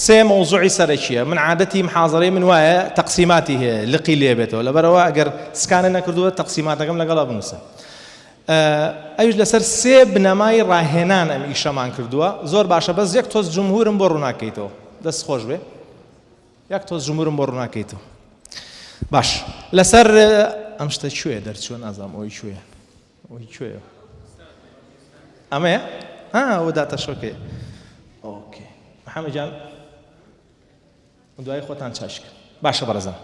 سێ مەوزوعی سەرەکیە من عادەتی محازەرەی من وایە تەقسیماتی هەیە لقی لێ بێتەوە لەبەرەوە ئەگەر سکانە نەکردووە تەقسیماتەکەم لەگەڵا بنووسە ئەویش لەسەر سێ بنەمای ڕاهێنان ئەم ئیشەمان کردووە زۆر باشە بەس یەک تۆز جمهورم بۆ ڕووناکەیتەوە دەست خۆش بێ یەک تۆز جمهورم بۆ ڕووناکەیتەوە باش لەسەر ئەم شتە کوێ دەرچووە نازانم ئەوەی کوێ ئەوەی کوێیە ئەمەیە ها ئەوە داتە شۆکەیە okay محەممەد جان دوای خۆتان چاشکە باشە بەڕێزان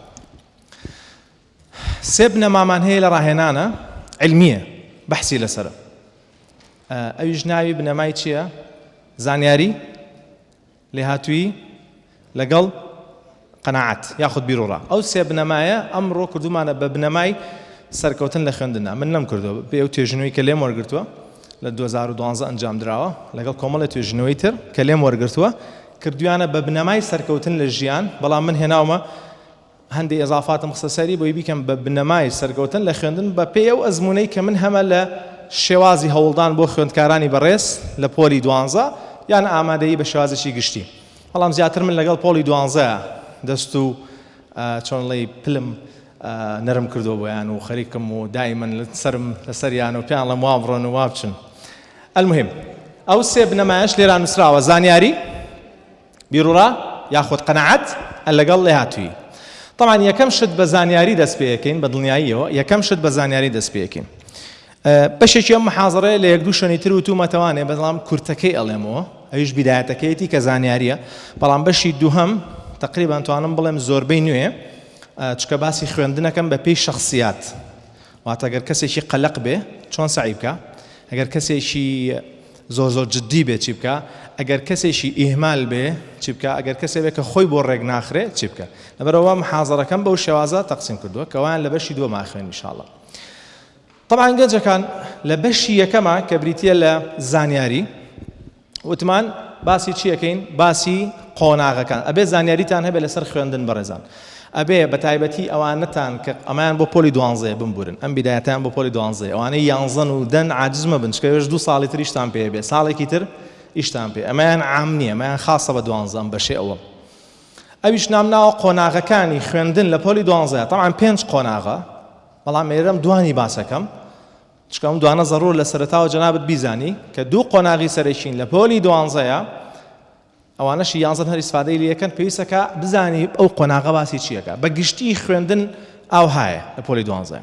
سێ بنەمامان هەیە لە ڕاهێنانە علمیە بەحسی لەسرە ئەویش ناوی بنەمای چییە؟ زانیاری لێهاتوویی لەگەڵ قەناعەت یاخود بیروڕا. ئەو سێ بنەمایە ئەمڕۆ کردوومانە بە بنەمای سەرکەوتن لە خوێندندا. من نەمکردووە، بەپێی ئەو توێژینەوەی کە لێم وەرگرتووە لە 2012 ئەنجام دراوە لەگەڵ کۆمەڵێ توێژینەوەی تر کە لێم وەرگرتووە کردوویانە بە بنەمای سەرکەوتن لە ژیان، بەڵام من هێناومە هەندێ ئیزافاتم خستە سەری بۆی بیکەم بە بنەمای سەرکەوتن لە خوێندن بە پێی ئەو ئەزموونەی کە من هەمە لە شێوازی هەوڵدان بۆ خوێندکارانی بەڕێز لە پۆلی دوانزە یان ئامادەیی بە شێوازێکی گشتی بەڵام زیاتر من لەگەڵ پۆلی دوانزە دەست و چۆن ڵێی پلم نەرم کردووە بۆیان و خەریکم و دائیمەن سەرم لەسەریان و پێیان ڵێم وا بڕۆن و وا بچن المهم ئەو سێ بنەمایەش لێرا نووسراوە زانیاری بیروڕا یاخود قەناعەت ە لەگەڵ لێهاتوویی. تەبعەن یەکەم شت بە زانیاری دەست پێ ئەکەین بە دڵنیاییەوە یەکەم شت بە زانیاری دەست پێ ئەکەین. بەشێکی ئەم محازەرەیە لە یەک دوو شوێنی تر وتوومەتەوانێ بەڵام کورتەکەی ئەڵێمەوە ئەویش بیدایەتەکەیەتی کە زانیاریە بەڵام بەشی دووهەم تقریبا توانم بڵێم زۆربەی نوێ چکە باسی خوێندنەکەم بە پێی شخصیات واتە گەر کەسێکی قەلەق بێ چۆن سەعی بکا؟ ئەگەر کەسێکی زۆر زۆر جدی بێ چی بکا؟ ئەگەر کەسێکی ئیهمال بێ چی بکا؟ ئەگەر کەسێ بێ کە خۆی بۆ ڕێک ناخرێ چی بکا؟ لەبەرئەوە محازەرەکەم بەو شێوازە تەقسیم کردووە کە وایان لە بەشی دووەما ئەخوێنن ان شاء اللە. طبعا گەنجەکان لە بەشی یەکەما کە بریتییە لە زانیاری وتمان باسی چی ئەکەین؟ باسی قۆناغەکان. ئەبێ زانیاریتان هەبێ لەسەر خوێندن بەڕێزان. ئەبێ بە تایبەتی ئەوانەتان کە ئەمەیان بۆ پۆلی دوانزەیە بمبورن ئەم بیدایەتیان بۆ پۆلی دوانزەیە ئەوانەی یانزەن و دەن عاجز مەبن چکە ئێوەش دوو ساڵی تر ئیشتان پێ بێ ساڵێکی تر ئیشتان پێ ئەمەیان عام نییە ئەمەیان خاصە بە دوانزە ئەم بەشێ ئەوەم ئەویش نام ناوە قۆناغەکانی خوێندن لە پۆلی دوانزەیە تەبعەن پێنج قۆناغە بەڵام ئێرەم دوانی باسەکەم چونکە ئەم دوانە زەڕوور لە سەرەتاوە جەنابت بیزانی کە دوو قۆناغی سەرەکین لە پۆلی دوانزەیە ئەوانەشی یانزەن هەر ئیسفادەی لەکەن پێویستەکە بزانی ئەو قۆناغە باسی چیەکە بە گشتی خوێندن ئاوهایە لە پۆلی دوانزە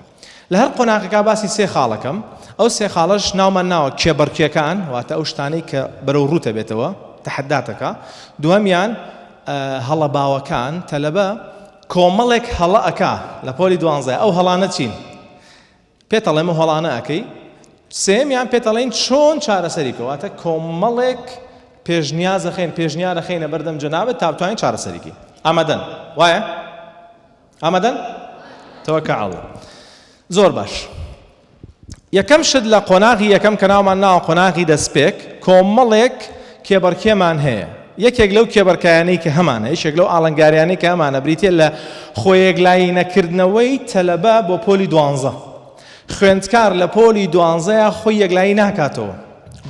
لە هەر قۆناغەکە باسی سێ خاڵەکەم ئەو سێ خاڵەش ناومان ناوە کێبەرکێکان واتە ئەو شتانەی کە بەرەو ڕووتە بێتەوە تەحەداتەکە دووەمیان هەڵە باوەکان تەلەبە کۆمەڵێک هەڵە ئەکا لە پۆلی دوانزە ئەو هەڵانە چین پێت ئەڵێم و هەڵانە ئەکەی سێیەمیان پێت ئەڵێین چۆن چارەسەری بکە واتە کۆمەڵێک پێشنیاز ئەخەین پێشنیار ئەخەینە بەردەم جەنابت تا بتوانین چارەسەری کەین ئامادەن وایە ئامادەن تەوەکە عەڵڵا زۆر باش یەکەم شت لە قۆناغی یەکەم کە ناومان ناوە قۆناغی دەستپێک کۆمەڵێک کێبەڕکێمان هەیە یەکێک لەو کێبەرکایانەی کە هەمانە، یەکێک لەو ئاڵنگاریانەی کە هەمانە بریتیە لە خۆیەکلایی نەکردنەوەی تەلەبە بۆ پۆلی دوانزە. خوێندکار لە پۆلی دوانزەیا خۆی یەکلایی ناکاتەوە.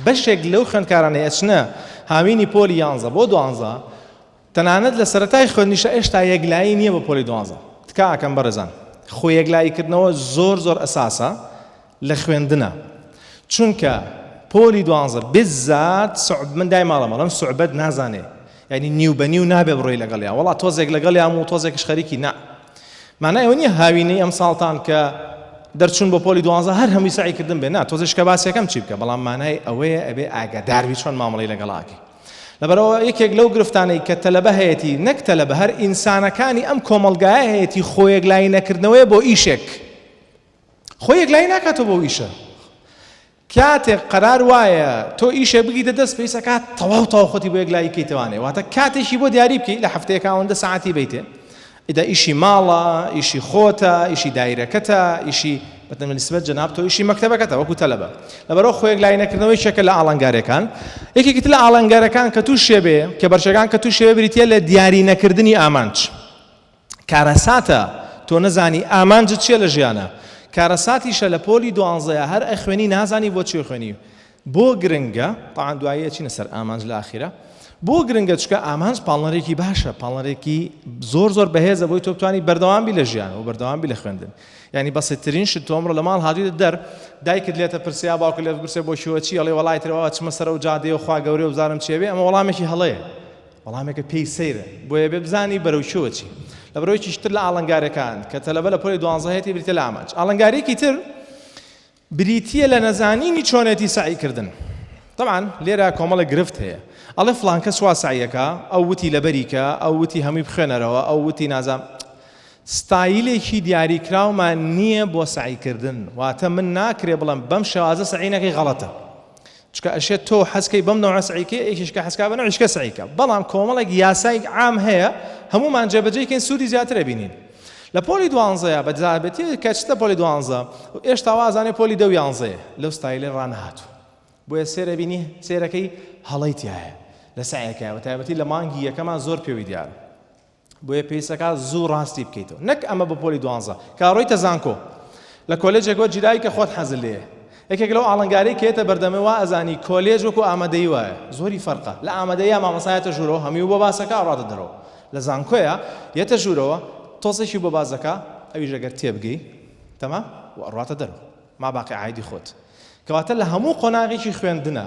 بەشێک لەو خوێندکارانەی ئەچنە هاوینی پۆلی یانزە بۆ دوانزە، تەنانەت لە سەرەتای خوێندنیشا ئێشتا یەکلایی نیە بۆ پۆلی دوانزە. تکا ئەکەم بەڕێزان خۆیەکلایی کردنەوە زۆر زۆر ئەساسە. لە خوێندنا چونکە پۆلی دوانزە بالذات سعب من دایم ئەڵێم ئەڵێم سعبەت نازانێ یعنی نیو بە نیو نابێ بڕۆی لەگەڵیا وەڵا تۆزێک لەگەڵیام و تۆزێکش خەریکی نا مانای ئەوە نییە هاوینەی ئەم ساڵتان کە دەرچوون بۆ پۆلی دوانزە هەر هەمووی سەعی کردن بێ نا تۆزێش کە باسیەکەم چی بکە بەڵام مانای ئەوەیە ئەبێ ئاگادار بی چۆن مامەڵەی لەگەڵاکەی لەبەرئەوە یەکێک لەو گرفتانەی کە تەلەبە هەیەتی نەک تەلەبە هەر ئینسانەکانی ئەم کۆمەڵگایە هەیەتی خۆیەکلایی نەکردنەوەیە بۆ ئیشێک خۆی یەکلایی ناکاتەوە بەو ئیشە کاتێک قەرار وایە تۆ ئیشێ بگیتە دەست پێویستە کات تەواو تەواو خۆتی بۆ یەکلایی کەیتەوانێ واتە کاتێکی بۆ دیاری بکەی لە هەفتەیەکا ئەوەندە سەعاتی بیتێ ئیدا ئیشی ماڵە ئیشی خۆتە ئیشی دایرەکەتە ئیشی بەتەنسبەت جەناب تۆ ئیشی مەکتەبەکەتە وەکو تەلەبە لەبەرەوە خۆ یەکلایی نەکردنەوەی یەکێکە لە ئاڵنگارەکان یەکێکی تر لە ئاڵنگارەکان کە تووشێ بێ کە بەرشەکان کە تووشێ بریتە لە دیاری نەکردنی ئامانج کارەساتە تۆ نەزانی ئامانجت چیە لە ژیانا کارەساتیشە لە پۆلی دوانزەیا هەر ئەخوێنی نازانی بۆ چی ئەخوێنی بۆ گرنگە تاعان دوایی ئەچینە سەر ئامانج لە ئاخیرا. بۆ گرنگە چونکە ئامانج پاڵنەرێکی باشە پاڵنەرێکی زۆر زۆر بەهێزە بۆی تۆ بتوانی بەردەوام بی لە ژیان و بەردەوام بی لە خوێندن یعنی بەسیترین شت تۆ ئەمڕۆ لە ماڵ هاتوویتە دەر دایکت لێتە پرسێ یا باوکت لێت پرسێ بۆ کوێوە چی ئەڵێ وەڵای تر وا چمە سەر ئەو جادەیە و خوا گەورەیە و بزانم چیە بێ ئەمە وەڵامێکی هەڵەیە وەڵامێکە پێی سەیرە بۆیە بێ بزانی بەرەو کوێوە چی لەبەرەوەیەکیش تر لە ئاڵنگارەکان کە تەلەبە لە پۆلی دوانزە هەیەتی بریتە لە ئامانج ئاڵنگاریەکی تر بریتییە لە نەزانینی چۆنێتی سەعی کردن. تەبعەن لێرە کۆمەڵێک گرفت هەیە. ئەڵێ فڵان کەس وا سەعی ئەکا، ئەو وتی لەبەری کە، ئەو وتی هەمووی بخوێنەرەوە، ئەو وتی نازانم. ستایلێکی دیاریکراومان نییە بۆ سەعی کردن. واتە من ناکرێ بڵێم بەم شێوازە سەعی نەکەی غەڵەتە. چونکە ئەشێت تۆ حەزکەی بەم نەوعە سەعی کەی، یەکیش کە حەزکا بە نەوعیش کە سەعی کە. بەڵام کۆمەڵێک یاسای عام هەیە هەموومان جێبەجێی کەین سوودی زیاتر ئەبینین. لە پۆلی دوانزەیا بە تایبەتی کە ئەچیتە پۆلی دوانزە ئێشتا وازانێ پۆلی دە و یانزەیە لەو ستایلە ڕانەهاتوو بۆیە سێرە بینی سێرەکەی هەڵەی تایە لە سەعیەکە بە تایبەتی لە مانگی یەکەمان زۆر پێوەی دیارە بۆیە پێویستەکە زوو ڕاستی بکەیتەوە نەک ئەمە بە پۆلی دوانزە کە ڕۆیتە زانکۆ لە کۆلێجێک وەرگیراوی کە خۆت حەزت لێیە یەکێک لەو ئاڵنگاری کە یەتە بەردەمێ وا ئەزانی کۆلێج وەکو ئامادەیی وایە زۆری فەرقە لە ئامادەیە مامۆستا یەتە ژوورەوە هەمووی بۆ باسەکە ئەڕاتە دەرەوە لە زانکۆیە یەتە ژوورەوە تۆزێکی بۆ باس دەکا ئەویش ئەگەر تێبگەی تەمام و ئەڕواتە دەرەوە ما باقی عایدی خۆت کەواتە لە هەموو قۆناغێکی خوێندنە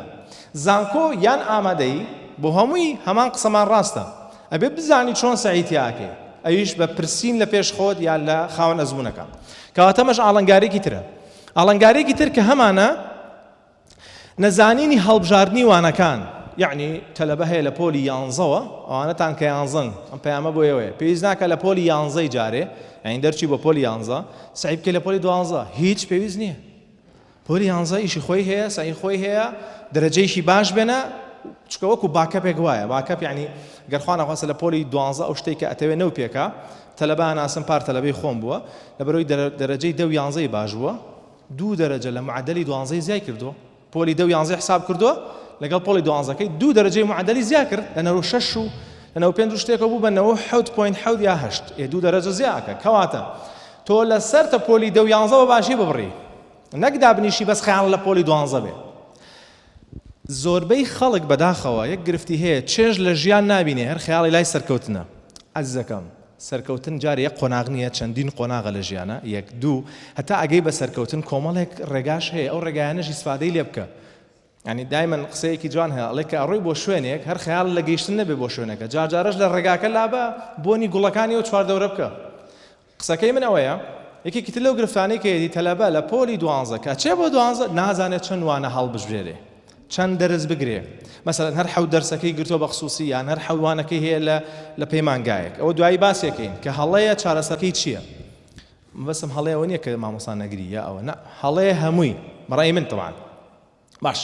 زانکۆ یان ئامادەیی بۆ هەمووی هەمان قسەمان ڕاستە ئەبێ بزانی چۆن سەعی تیاکەی ئەویش بە پرسین لە پێش خۆت یان لە خاوەن ئەزموونەکان کەواتە مەش ئاڵنگارێکی ترە ئاڵنگارێکی تر کە هەمانە نەزانینی هەڵبژاردنی وانەکان یەعنی تەلەبە هەیە لە پۆلی یانزەوە ئەوانەتان کە یانزەن ئەم پەیامە بۆ ئێوەیە پێویست ناکە لە پۆلی یانزەی جارێ یعنی دەرچی بۆ پۆلی یانزە سەعی بکەی لە پۆلی دوانزە هیچ پێویست نییە پۆلی یانزە ئیشی خۆی هەیە سەعی خۆی هەیە دەرەجەیەکی باش بێنە چکە وەکو backup ێک وایە backup یعنی گەر خوا نەخواستە لە پۆلی دوانزە ئەو شتێک کە ئەتەوێ نەو پێکا تەلەبە ناسم پار تەلەبەی خۆم بووە لەبەرەوەی دەرەجەی دە و یانزەی باش بووە دوو دەرەجە لە معەدەلی دوانزەی زیای کردووە پۆلی دە و یانزەی حساب کردووە لەگەڵ پۆلی دوانزەکەی دوو دەرەجەی معەدەلی زیا کرد لە 96 و لە 95 و شتێکەوە بوو بە 97.7 یا 8 ئێ دوو دەرەجە زیاکە کەواتە تۆ لەسەرتە پۆلی دە و یانزە بە باشی ببڕی نەک دابنیشی بەس خەیاڵ لە پۆلی دوانزە بێ زۆربەی خەڵک بەداخەوە یەک گرفتی هەیە چێژ لە ژیان نابینێ هەر خەیاڵی لای سەرکەوتنە ئەزیزەکەم سەرکەوتن جارێ یەک قۆناغ نییە چەندین قۆناغە لە ژیانا یەک دوو هەتا ئەگەی بە سەرکەوتن کۆمەڵێک ڕێگاش هەیە ئەو ڕێگایانەش ئیسفادەی لێ بکە یانی دایمەن قسەیەکی جوان هەیە ئەڵێ کە ئەڕۆی بۆ شوێنێک هەر خەیاڵ لە گەیشتن نەبێ بۆ شوێنەکە جارجارەش لە ڕێگاکە لابە بۆنی گوڵەکانی ئەو چواردەورە بکە قسەکەی من ئەوەیە یەکێکی تر لەو گرفتانەی کە یەتی تەلەبە لە پۆلی دوانزە کە ئەچێ بۆ دوانزە نازانێت چەند وانە هەڵبژێرێ چەند دەرس بگرێ مەسەلەن هەر حەوت دەرسەکەی گرتووە بە خسوسی یان هەر حەوت وانەکەی هەیە لە لە پەیمانگایەک ئەوە دوایی باسێکەین کە هەڵەیە چارەسەرەکەی چییە مەبەستم هەڵەیە ئەوە نییە کە مامۆستا نەگری یا ئەوە نا هەڵەیە هەمووی بەڕای من تەبعەن باش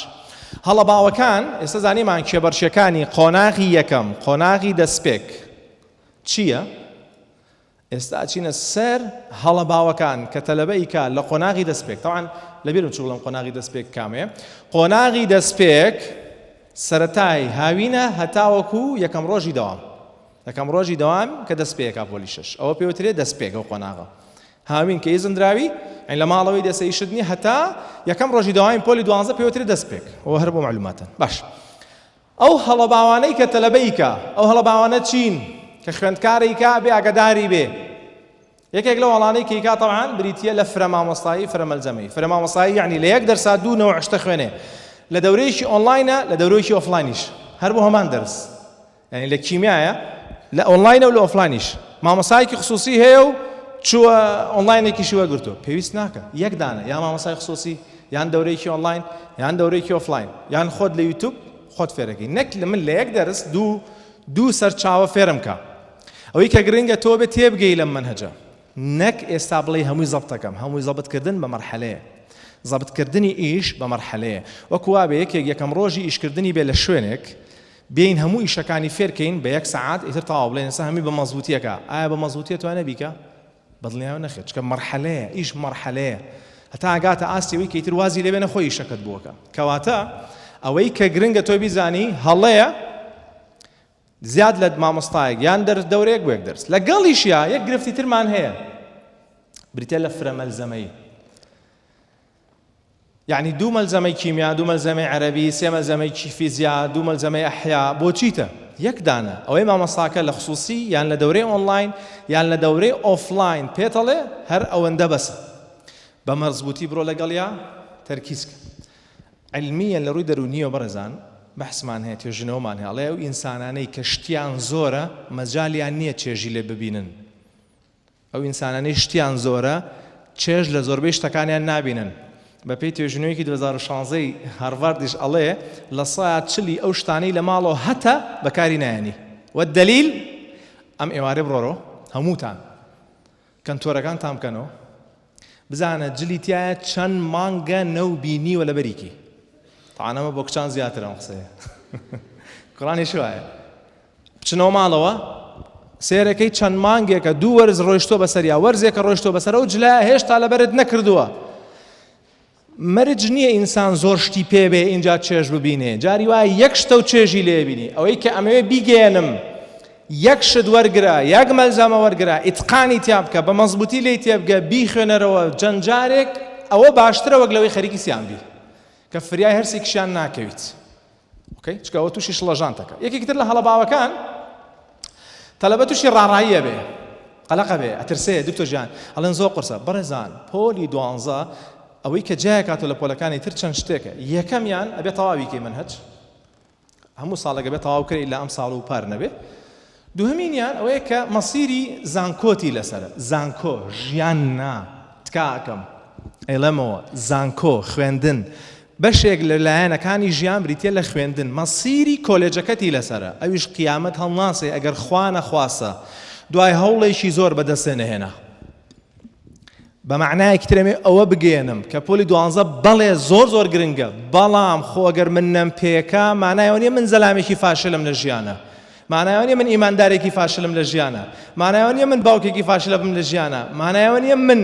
هەڵە باوەکان ئێستا زانیمان کێبەرشەکانی قۆناغی یەکەم قۆناغی دەستپێک چییە؟ ئێستا ئەچینە سەر هەڵە باوەکان کە تەلەبە ئیکا لە قۆناغی دەستپێک تەوان لەبیرم چوو بڵێم قۆناغی دەستپێک کامەیە قۆناغی دەستپێک سەرەتای هاوینە هەتاوەکو یەکەم ڕۆژی دەوام یەکەم ڕۆژی دەوام کە دەست پێکا پۆلی شەش ئەوە پێوترێ دەستپێک ئەو قۆناغە هاوین کە ئیزن دراوی ئەین لە ماڵەوەی دەسە ئیشت نییە هەتا یەکەم ڕۆژی دەوامی پۆلی دوانزە پێوترێ دەستپێک ئەوە هەر بۆ معلوماتن باش ئەو هەڵە باوانەی کە تەلەبە ئیکا، ئەو هەڵە باوانە چین کە خوێندکار ئیکا ئەبێ ئاگاداری بێ؟ یەکێک لەو هەڵانەی کە ئیکا تەبعەن بریتییە لە فرە مامۆستایی فرە مەلزەمەیی. فرە مامۆستایی یەعنی لە یەک دەرسا دوو نەوع شتە خوێنێ، لە دەورەیەکی ئۆنلاینە لە دەورەیەکی ئۆفلاینیش هەر بۆ هەمان دەرس. یانی لە کیمیایە لە ئۆنلاینە و لە ئۆفلاینیش مامۆستایەکی خسوسی هەیە و چووە ئۆنلاینێکیشی وەرگرتووە پێویست ناکە یەک دانە یا مامۆستای خسوسی یان دەورەیەکی ئۆنلاین یان دەورەیەکی ئۆفلاین یان خۆت لە یوتوب خۆت فێرەکەی نەک لە من لە یەک دەرس دوو دوو سەرچاوە فێرم کە ئەوەی کە گرنگە تۆ بێ تێبگەی لەم مەنهەجە نەک ئێستا بڵێی هەمووی زەبتەکەم هەمووی زەبتکردن بە مەرحەلەیە زەبتکردنی ئیش بە مەرحەلەیە وەکو وابێ یەکێک یەکەم ڕۆژی ئیشکردنی بێ لە شوێنێک بێین هەموو ئیشەکانی فێرکەین بە یەک سەعات ئیتر تەواو بڵێن ئێستا هەمووی بە مەزبووتی ئەکا ئایا بە مەزبووتی ئەتوانێ بیکا؟ بەدڵنیایەوە نەخێر چونکە مەرحەلەیە ئیش مەرحەلەیە هەتا ئەگاتە ئاستی ئەوەی کە ئیتر وازی لێ بێنە خۆی ئیشەکەت بۆ ئەکا کەواتە ئەوەی کە گرنگە تۆ بیزانی هەڵەیە زیاد لە مامۆستایەک یان دەرس دەورەیەک بۆ یەک دەرس لەگەڵیشیا یەک گرفتی ترمان هەیە بریتە لە فرە مەلزەمەیی یەعنی دوو مەلزەمەی کیمیا، دوو مەلزەمەی عەرەبی، سێ مەلزەمەی فیزیا، دوو مەلزەمەی ئەحیا، بۆ چیتە؟ یەک دانە ئەوەی مامۆستاکە لە خسوسی یان لە دەورەی ئۆنڵاین یان لە دەورەی ئۆفلاین پێتەڵێ هەر ئەوەندە بەسە بە مەزبوتی بڕۆ لەگەڵیا تەرکیز کە. عیلمیەن لە ڕووی دەروونیەوە بەڕێزان بەحسمان هەیە توێژینەوەمان هەیە ئەڵێ ئەو ئینسانانەی کە شتیان زۆرە مەجالیان نیە چێژی لێ ببینن ئەو ئینسانانەی شتیان زۆرە چێژ لە زۆربەی شتەکانیان نابینن. بەپێی توێژینەوەیەکی 2016 ی هارڤاردیش ئەڵێ لە سەیا چلی ئەو شتانەی لە ماڵەوە هەتە بەکاری نایەنی. والدلیل ئەم ئێوارێ بڕۆرۆ هەمووتان کەنتۆرەکانتان بکەنەوە بزانە جلی تایە چەند مانگە نەو بینیوە لەبەریکی. تەعان ئەمە بۆ کچان زیاترە ئەم قسەیە کوڕانیش وایە. بچنەوە ماڵەوە سێرەکەی چەند مانگێکە دوو وەرز ڕۆیشتووە بەسەریا وەرزێکە ڕۆیشتووە بەسەر ئەو جلایە هێشتا لەبەرت نەکردووە مەرج نییە ئینسان زۆر شتی پێ بێ ئینجا چێژ ببینێ جاری وایە یەک شتە و چێژی لێ بینی ئەوەی کە ئەمەوێ بیگەیەنم یەک شت وەرگرە یەک مەلزەمە وەرگرە ئیتقانی تیا بکە بە مەزبوتی لێی تێبگە بیخوێنەرەوە جەند جارێک ئەوە باشترە وەک لەوەی خەریکی سیان بی کە فریای هەرسێکیشیان ناکەویت okay چکە ئەوە تووشی شڵەژانتەکە یەکێکی تر لە هەڵە باوەکان تەلەبە تووشی ڕاڕاییە بێ قەلەقە بێ ئەترسێ دکتۆر ژیان ئەڵێن زۆر قورسە بەڕێزان پۆلی دوانزە ئەوەی کە جیای کاتۆ لە پۆلەکانی تر چەند شتێکە یەکەمیان ئەبێ تەواوی کەی منهەج هەموو ساڵێک ئەبێ تەواو کرێ ئیلا ئەم ساڵ و پار نەبێ دووهەمینیان ئەوەیە کە مەسیری زانکۆتی لەسەرە زانکۆ ژیان نا تکا ئەکەم ئەیڵێمەوە زانکۆ خوێندن بەشێک لە لایەنەکانی ژیان بریتە لە خوێندن مەسیری کۆلێجەکەتی لەسەرە ئەویش قیامەت هەڵناسێ ئەگەر خوا نەخواستە دوای هەوڵێکی زۆر بەدەستێ نەهێنا بە مەعنایەکی تر ئەمەوێ ئەوە بگەیەنم کە پۆلی دوانزە بەڵێ زۆر زۆر گرنگە بەڵام خۆ ئەگەر من نەمپێکا مانای ئەوە نییە من زەلامێکی فاشلم لە ژیانە مانای ئەوە نییە من ئیماندارێکی فاشلم لە ژیانە مانای ئەوە نییە من باوکێکی فاشلە بم لە ژیانە مانای ئەوە نییە من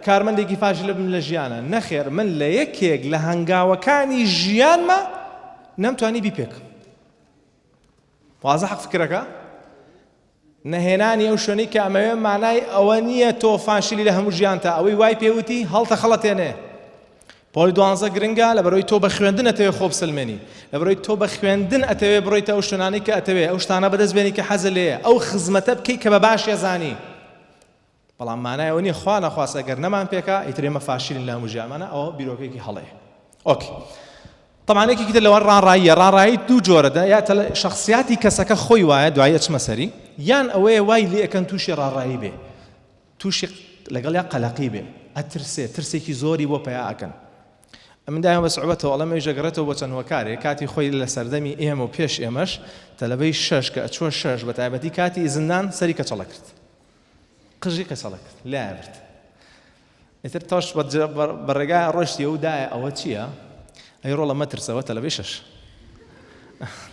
کارمەندێکی فاشلە بم لە ژیانە نەخێر من لە یەکێک لە هەنگاوەکانی ژیانمە نەمتوانی بیپێکم وازح فکرەکە نەهێنانی ئەو شوێنەی کە ئەمەوێ مانای ئەوە نییە تۆ فاشلی لە هەموو ژیانتا ئەوەی وای پێوتی هەڵتەخەڵەتێنێ پۆلی دوانزە گرنگە لەبەرەوەی تۆ بە خوێندن ئەتەوێ خۆ بسلمێنی لەبەرەوەی تۆ بە خوێندن ئەتەوێ بڕۆیتە ئەو شوێنانەی کە ئەتەوێ ئەو شتانە بەدەست بێنی کە حەزت لێیە ئەو خزمەتە بکەی کە بە باش ئەزانی بەڵام مانای ئەوە نییە خوا نەخواستە گەر نەمان پێکا ئیتر ئێمە فاشلین لە هەموو ژیانمانە ئەوە بیرۆکەیەکی هەڵەیە okay طبعا یەکێکی تر لەوە ڕاڕاییە ڕاڕایی دوو جۆرە دە یا شخصیاتی کەسەکە خۆی وایە دوایی ئەچمە سەری یان ئەوەیە وای لێ ئەکەن تووشی ڕاڕایی بێ تووشی لەگەڵ یا قەلەقی بێ ئەترسێ ترسێکی زۆری بۆ پەیا ئەکەن ئەمن دایمە بە سعوبەتەوە ئەڵێم ئەویش ئەگەڕێتەوە بۆ چەند هۆکارێک کاتی خۆی لە سەردەمی ئێمە و پێش ئێمەش تەلەبەی شەش کە ئەچووە شەش بە تایبەتی کاتی ئیزندان سەری کەچەڵە کرد قژی کەچەڵە کرد لایە برد ئیتر تۆش بە ڕێگای ڕۆشتی و دایە ئەوە چییە؟ ئەی ڕۆڵە مەترسەوە تەلەبەی شەش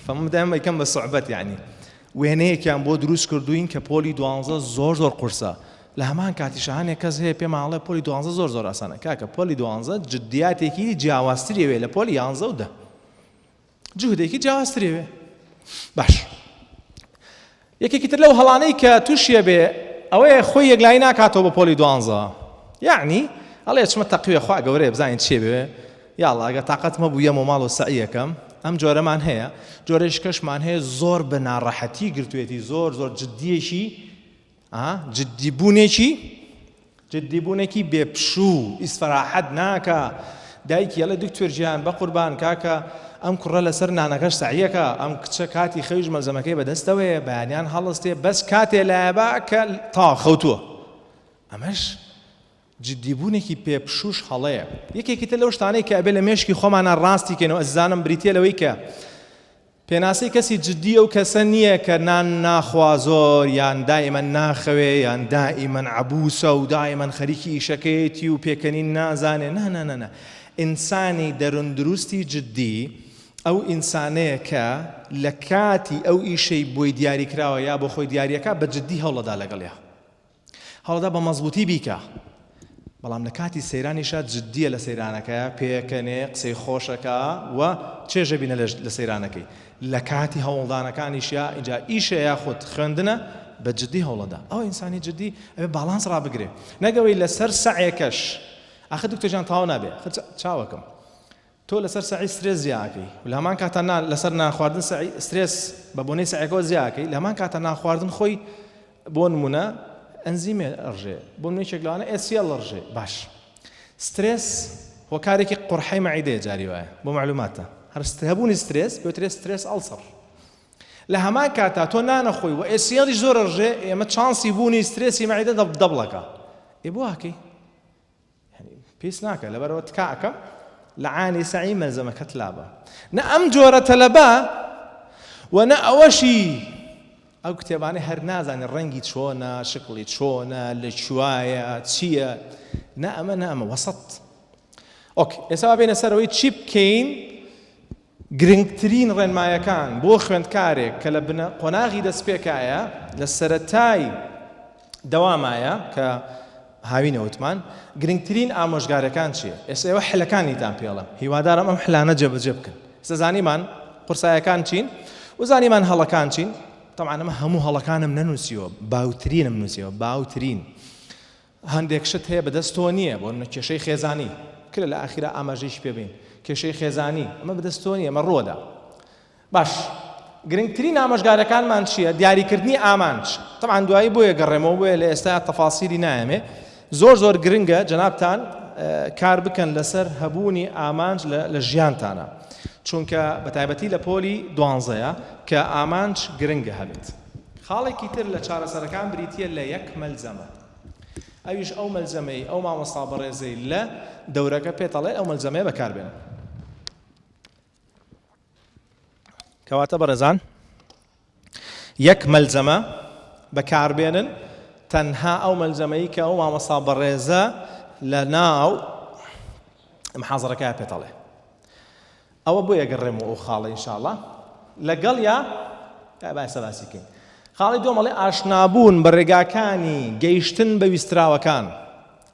فەمم دایمە یکەم بە سوعبەت یعنی وێنەیەکیان بۆ دروست کردوین کە پۆلی دوانزە زۆر زۆر قورسە لە هەمان کاتیشا هەنێک کەس هەیە پێمان ئەڵێ پۆلی دوانزە زۆر زۆر ئاسانە کاکە پۆلی دوانزە جدیاتێکی جیاوازتری ئەوێ لە پۆلی یانزە و دە جهدێکی جیاوازتری ئەوێ باش یەکێکی تر لەو هەڵانەی کە تووشیە بێ ئەوەیە خۆی یەکلایی ناکاتەوە بە پۆلی دوانزە یعنی ئەڵێ چمە تەقویە خوا گەورەیە بزانین چێ بێ یاڵا ئەگەر تاقەتم هەبوو یەمەوە ماڵ و سەعیەکەم ئەم جۆرەمان هەیە جۆرێش کەشمان هەیە زۆر بە ناڕەحەتی گرتوێتی زۆر زۆر جدیەکی ئا جدی بوونێکی جدی بوونێکی بێ پشوو ئیسفەراحەت ناکا دایکی ئەڵێ دکتۆر گیان بەقوربان کاکە ئەم کوڕە لەسەر نانەکەش سەعیەکە ئەم کچە کاتی خەویش مەلزەمەکەی بەدەستەوەیە بەیانیان هەڵستێ بەس کاتێ لایەبا کە تا خەوتووە ئەمەش جدیبوونێکی پێ پشووش هەڵەیە یەکێکی تر لەو شتانەی کە ئەبێ لە مێشکی خۆمانە ڕاستی کەینەوە ئەزیزانم بریتیە لەوەی کە پێناسەی کەسی جدی ئەو کەسە نییە کە نان ناخوا زۆر یان دائیمەن ناخەوێ یان دائیمەن عەبوسە و دائیمەن خەریکی ئیشەکەیەتی و پێکەنین نازانێ نا نا نا نا ئینسانی دەروندروستی جدی ئەو ئینسانەیە کە لە کاتی ئەو ئیشەی بۆی دیاریکراوە یا بۆ خۆی دیاریەکا بە جدی هەوڵەدا لەگەڵیا هەوڵدە بە مەزبوتی بیکە بەڵام لە کاتی سەیرانیشا جدیە لە سەیرانەکەیا پێکەنێ قسەی خۆشەکا و چێژە بینە لە سەیرانەکەی لە کاتی هەوڵدانەکانیشیا ئینجا ئیشە یاخود خوێندنە بە جدی هەوڵەدا ئەو ئینسانی جدی ئەبێ باڵانس ڕابگرێ نەگەوەی لەسەر سەعێکەش ئاخر دکتۆر جان تەواو نابێ چاوەکەم. تۆ لەسەر سەعی سترێس زیاکەی و لە هەمان کاتا نا لەسەر نانخواردن سەعی سترێس بە بۆنەی سەعیەکەوە زیاکەی لە هەمان کاتا نانخواردن خۆی بۆ نمونە ئەنزیمێ ئەڕژێ بۆ نمونە یەکێک لەوانە HCl ئەڕژێ باش سترێس هۆکارێکی قورحەی مەعیدەیە جاری وایە بۆ معلوماتە هەر هەبوونی سترێس پێوترێ stress ulcer لە هەمان کاتا تۆ نانەخۆی و HCl یش زۆر ئەڕژێ ئێمە چانسی بوونی سترێسی مەعیدە double ەکە ئێ بۆ ئەکەی پیس ناکە لەبەرەوە تکا ئەکەم لە عانی سەعی مەلزەمەکەت لابە نە ئەم جۆرە تەلەبە و نە ئەوەشی ئەو کتێبانەی هەر نازانێ ڕەنگی چۆنە شکڵی چۆنە لە کوایە چییە نە ئەمە نە ئەمە وەسەت okay ئێستا با بێینە سەرەوەی چی بکەین گرنگترین ڕێنمایەکان بۆ خوێندکارێک کە لە بنە قۆناغی دەستپێکایە لە سەرەتای دەوامایە کە هاوینە وتمان گرنگترین ئامۆژگاریەکان چیە؟ ئێستا ئێوە حلەکانیتان پێڵم هیوادارم ئەم حلانە جێبەجێ بکەن ئێستا زانیمان قورسایەکان چین و زانیمان هەڵەکان چین طبعا ئەمە هەموو هەڵەکانم نەنووسیوە باوترینم نووسیوە باوترین هەندێک شت هەیە بەدەست تۆ نییە بۆ نمونە کێشەی خێزانی کرا لە ئاخیرا ئاماژەیش پێ بین کێشەی خێزانی ئەمە بەدەست تۆ نییە ئەمە ڕووەدا باش گرنگترین ئامۆژگارەکانمان چییە دیاریکردنی ئامانج طبعا دوایی بۆیە گەڕێمەوە بۆیە لە ئێستا تەفاسیلی نایەمێ زۆر زۆر گرنگە جەنابتان کار بکەن لەسەر هەبوونی ئامانج لە ژیانتانە چونکە بە تایبەتی لە پۆلی دوانزەیە کە ئامانج گرنگە هەبێت خاڵێکی تر لە چارەسەرەکان بریتییە لە یەک مەلزەمە، ئەویش ئەو مەلزەمەی ئەو مامۆستا بەڕێزەی لە دەورەکە پێت ئەڵێ ئەو مەلزەمەیە بەکاربێنە. کەواتە بەڕێزان یەک مەلزەمە بەکاربێنن تەنها ئەو مەلزەمەی کە ئەو مامۆستا بەڕێزە لە ناو محازەرەکە پێت ئەڵێ. ئەوە بۆیە گەڕێمەوە ئەو خاڵە ان شاء اللە لەگەڵیا با ئێستا باسی کەین خاڵی دووەم ئەڵێ ئاشنابوون بە ڕێگاکانی گەیشتن بە ویستراوەکان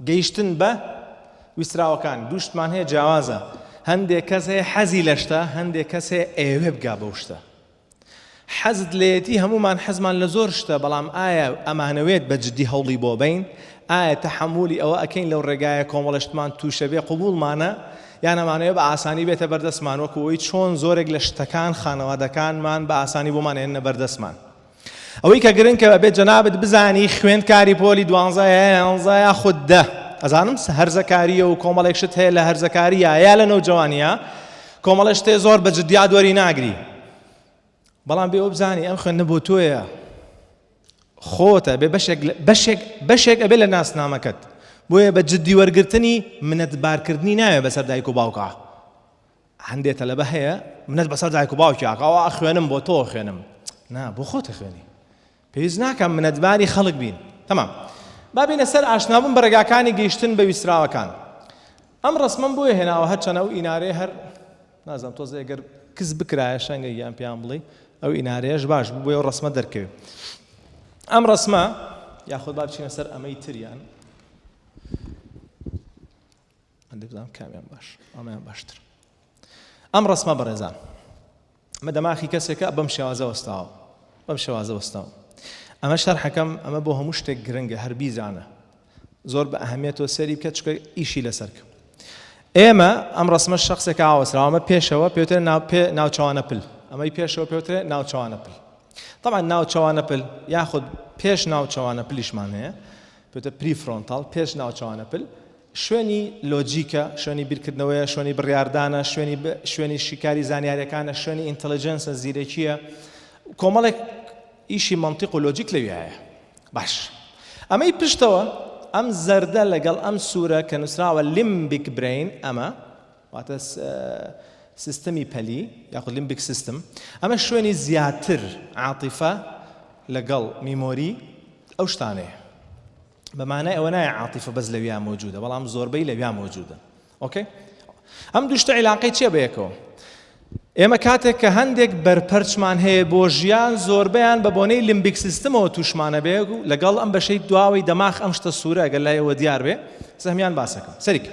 گەیشتن بە ویستراوەکان دوو شتمان هەیە جیاوازە هەندێک کەس هەیە حەزی لە شتە هەندێک کەس هەیە ئەیەوێ بگا بەو شتە حەزت لێیەتی هەموومان حەزمان لە زۆر شتە بەڵام ئایا ئەمانەوێت بە جدی هەوڵی بۆ بەین؟ ئایا تەحەمولی ئەوە ئەکەین لەو ڕێگایە کۆمەڵێ شتمان توشە بێ قبوڵمانە یان ئەمانەوێ بە ئاسانی بێتە بەردەستمان وەکو ئەوەی چۆن زۆرێک لە شتەکان خانەوادەکانمان بە ئاسانی بۆمان ئێننە بەردەستمان ئەوەی کە گرنکە ئەبێت جەنابت بزانی خوێندکاری پۆلی دوانزە یا یانزە یاخود دە ئەزانم هەرزەکاریە و کۆمەڵێک شت هەیە لە هەرزەکاریە یا لە نەوجەوانیە کۆمەڵێ شتێ زۆر بە جدیات وەری ناگری بەڵام بێ بزانی ئەم خوێندنە بۆ تۆیە خۆتە بێ بەشێک بەشێک بەشێک ئەبێ لە ناسنامەکەت بۆیە بە جدی وەرگرتنی منەتبارکردنی ناوێ بەسەر دایک و باوکە هەندێ تەلەبە هەیە منەت بەسەر دایک و باوکی ئاکاوە ئەخوێنم بۆ تۆ خوێنم نا بۆ خۆت خوێنی پێویست ناکەم منەتباری خەڵک بین تەمام با بینە سەر ئاشنابوون بە ڕێگاکانی گەیشتن بە ویستراوەکان ئەم ڕسمم بۆیە هێناوە هەرچەنە ئەو ئینارەیە هەر نازانم تۆزێ گەر کز بکرایە شەنگە گیان پێیان بڵێ ئەو ئینارەیەش باش بوو بۆیە ڕسمە دەرکەوێ ئەم ڕسمە یاخود با بچینە سەر ئەمەی تریان هەندێک بزانم کامیان باش ئەمەیان باشتر ئەم ڕسمە بەڕێزان ئەمە دەماخی کەسێکە بەم شێوازە وەستاوە بەم شێوازە وەستاوە ئەمە شەرحەکەم ئەمە بۆ هەموو شتێک گرنگە هەر بیزانە زۆر بە ئەهمیەتەوە سەری بکە چکە ئیشی لەسەر کە ئێمە ئەم ڕسمە شخصێکە ئاوەسراوە ئەمە پێشەوە پێوترێ ناو پێ ناوچەوانە پل ئەمەی پێشەوە پێوترێ ناوچەوانە پل طبعا ناوچەوانە پل یاخود پێش ناوچەوانە پلیشمان هەیە پێوتە prefrontal پێش ناوچەوانە پل شوێنی لۆجیکە، شوێنی بیرکردنەوەیە، شوێنی بڕیاردانە، شوێنی شوێنی شیکاری زانیاریەکانە، شوێنی intelligence ە، زیرەکییە، کۆمەڵێک ئیشی مەنتیق و لۆجیک لەویایە. باش. ئەمەی پشتەوە، ئەم زەردە لەگەڵ ئەم سوورە کە نووسراوە limbic brain، ئەمە واتە سیستمی پەلی یاخود limbic system، ئەمە شوێنی زیاتر عاتیفە لەگەڵ memory ئەو شتانەیە. بە مانای ئەوە نایە عاتیفە بەس لەویا مەوجودە بەڵام زۆربەی لەویا مەوجودە okay ئەم دوو شتە عیلاقەی چییە بەیەکەوە ئێمە کاتێک کە هەندێک بەرپەرچمان هەیە بۆ ژیان زۆربەیان بە بۆنەی limbic system ەوە تووشمانە بێ و لەگەڵ ئەم بەشەی دواوەی دەماخ ئەم شتە سوورە گەر لای ئەوە دیار بێ سەهمیان باسەکەم سەریکە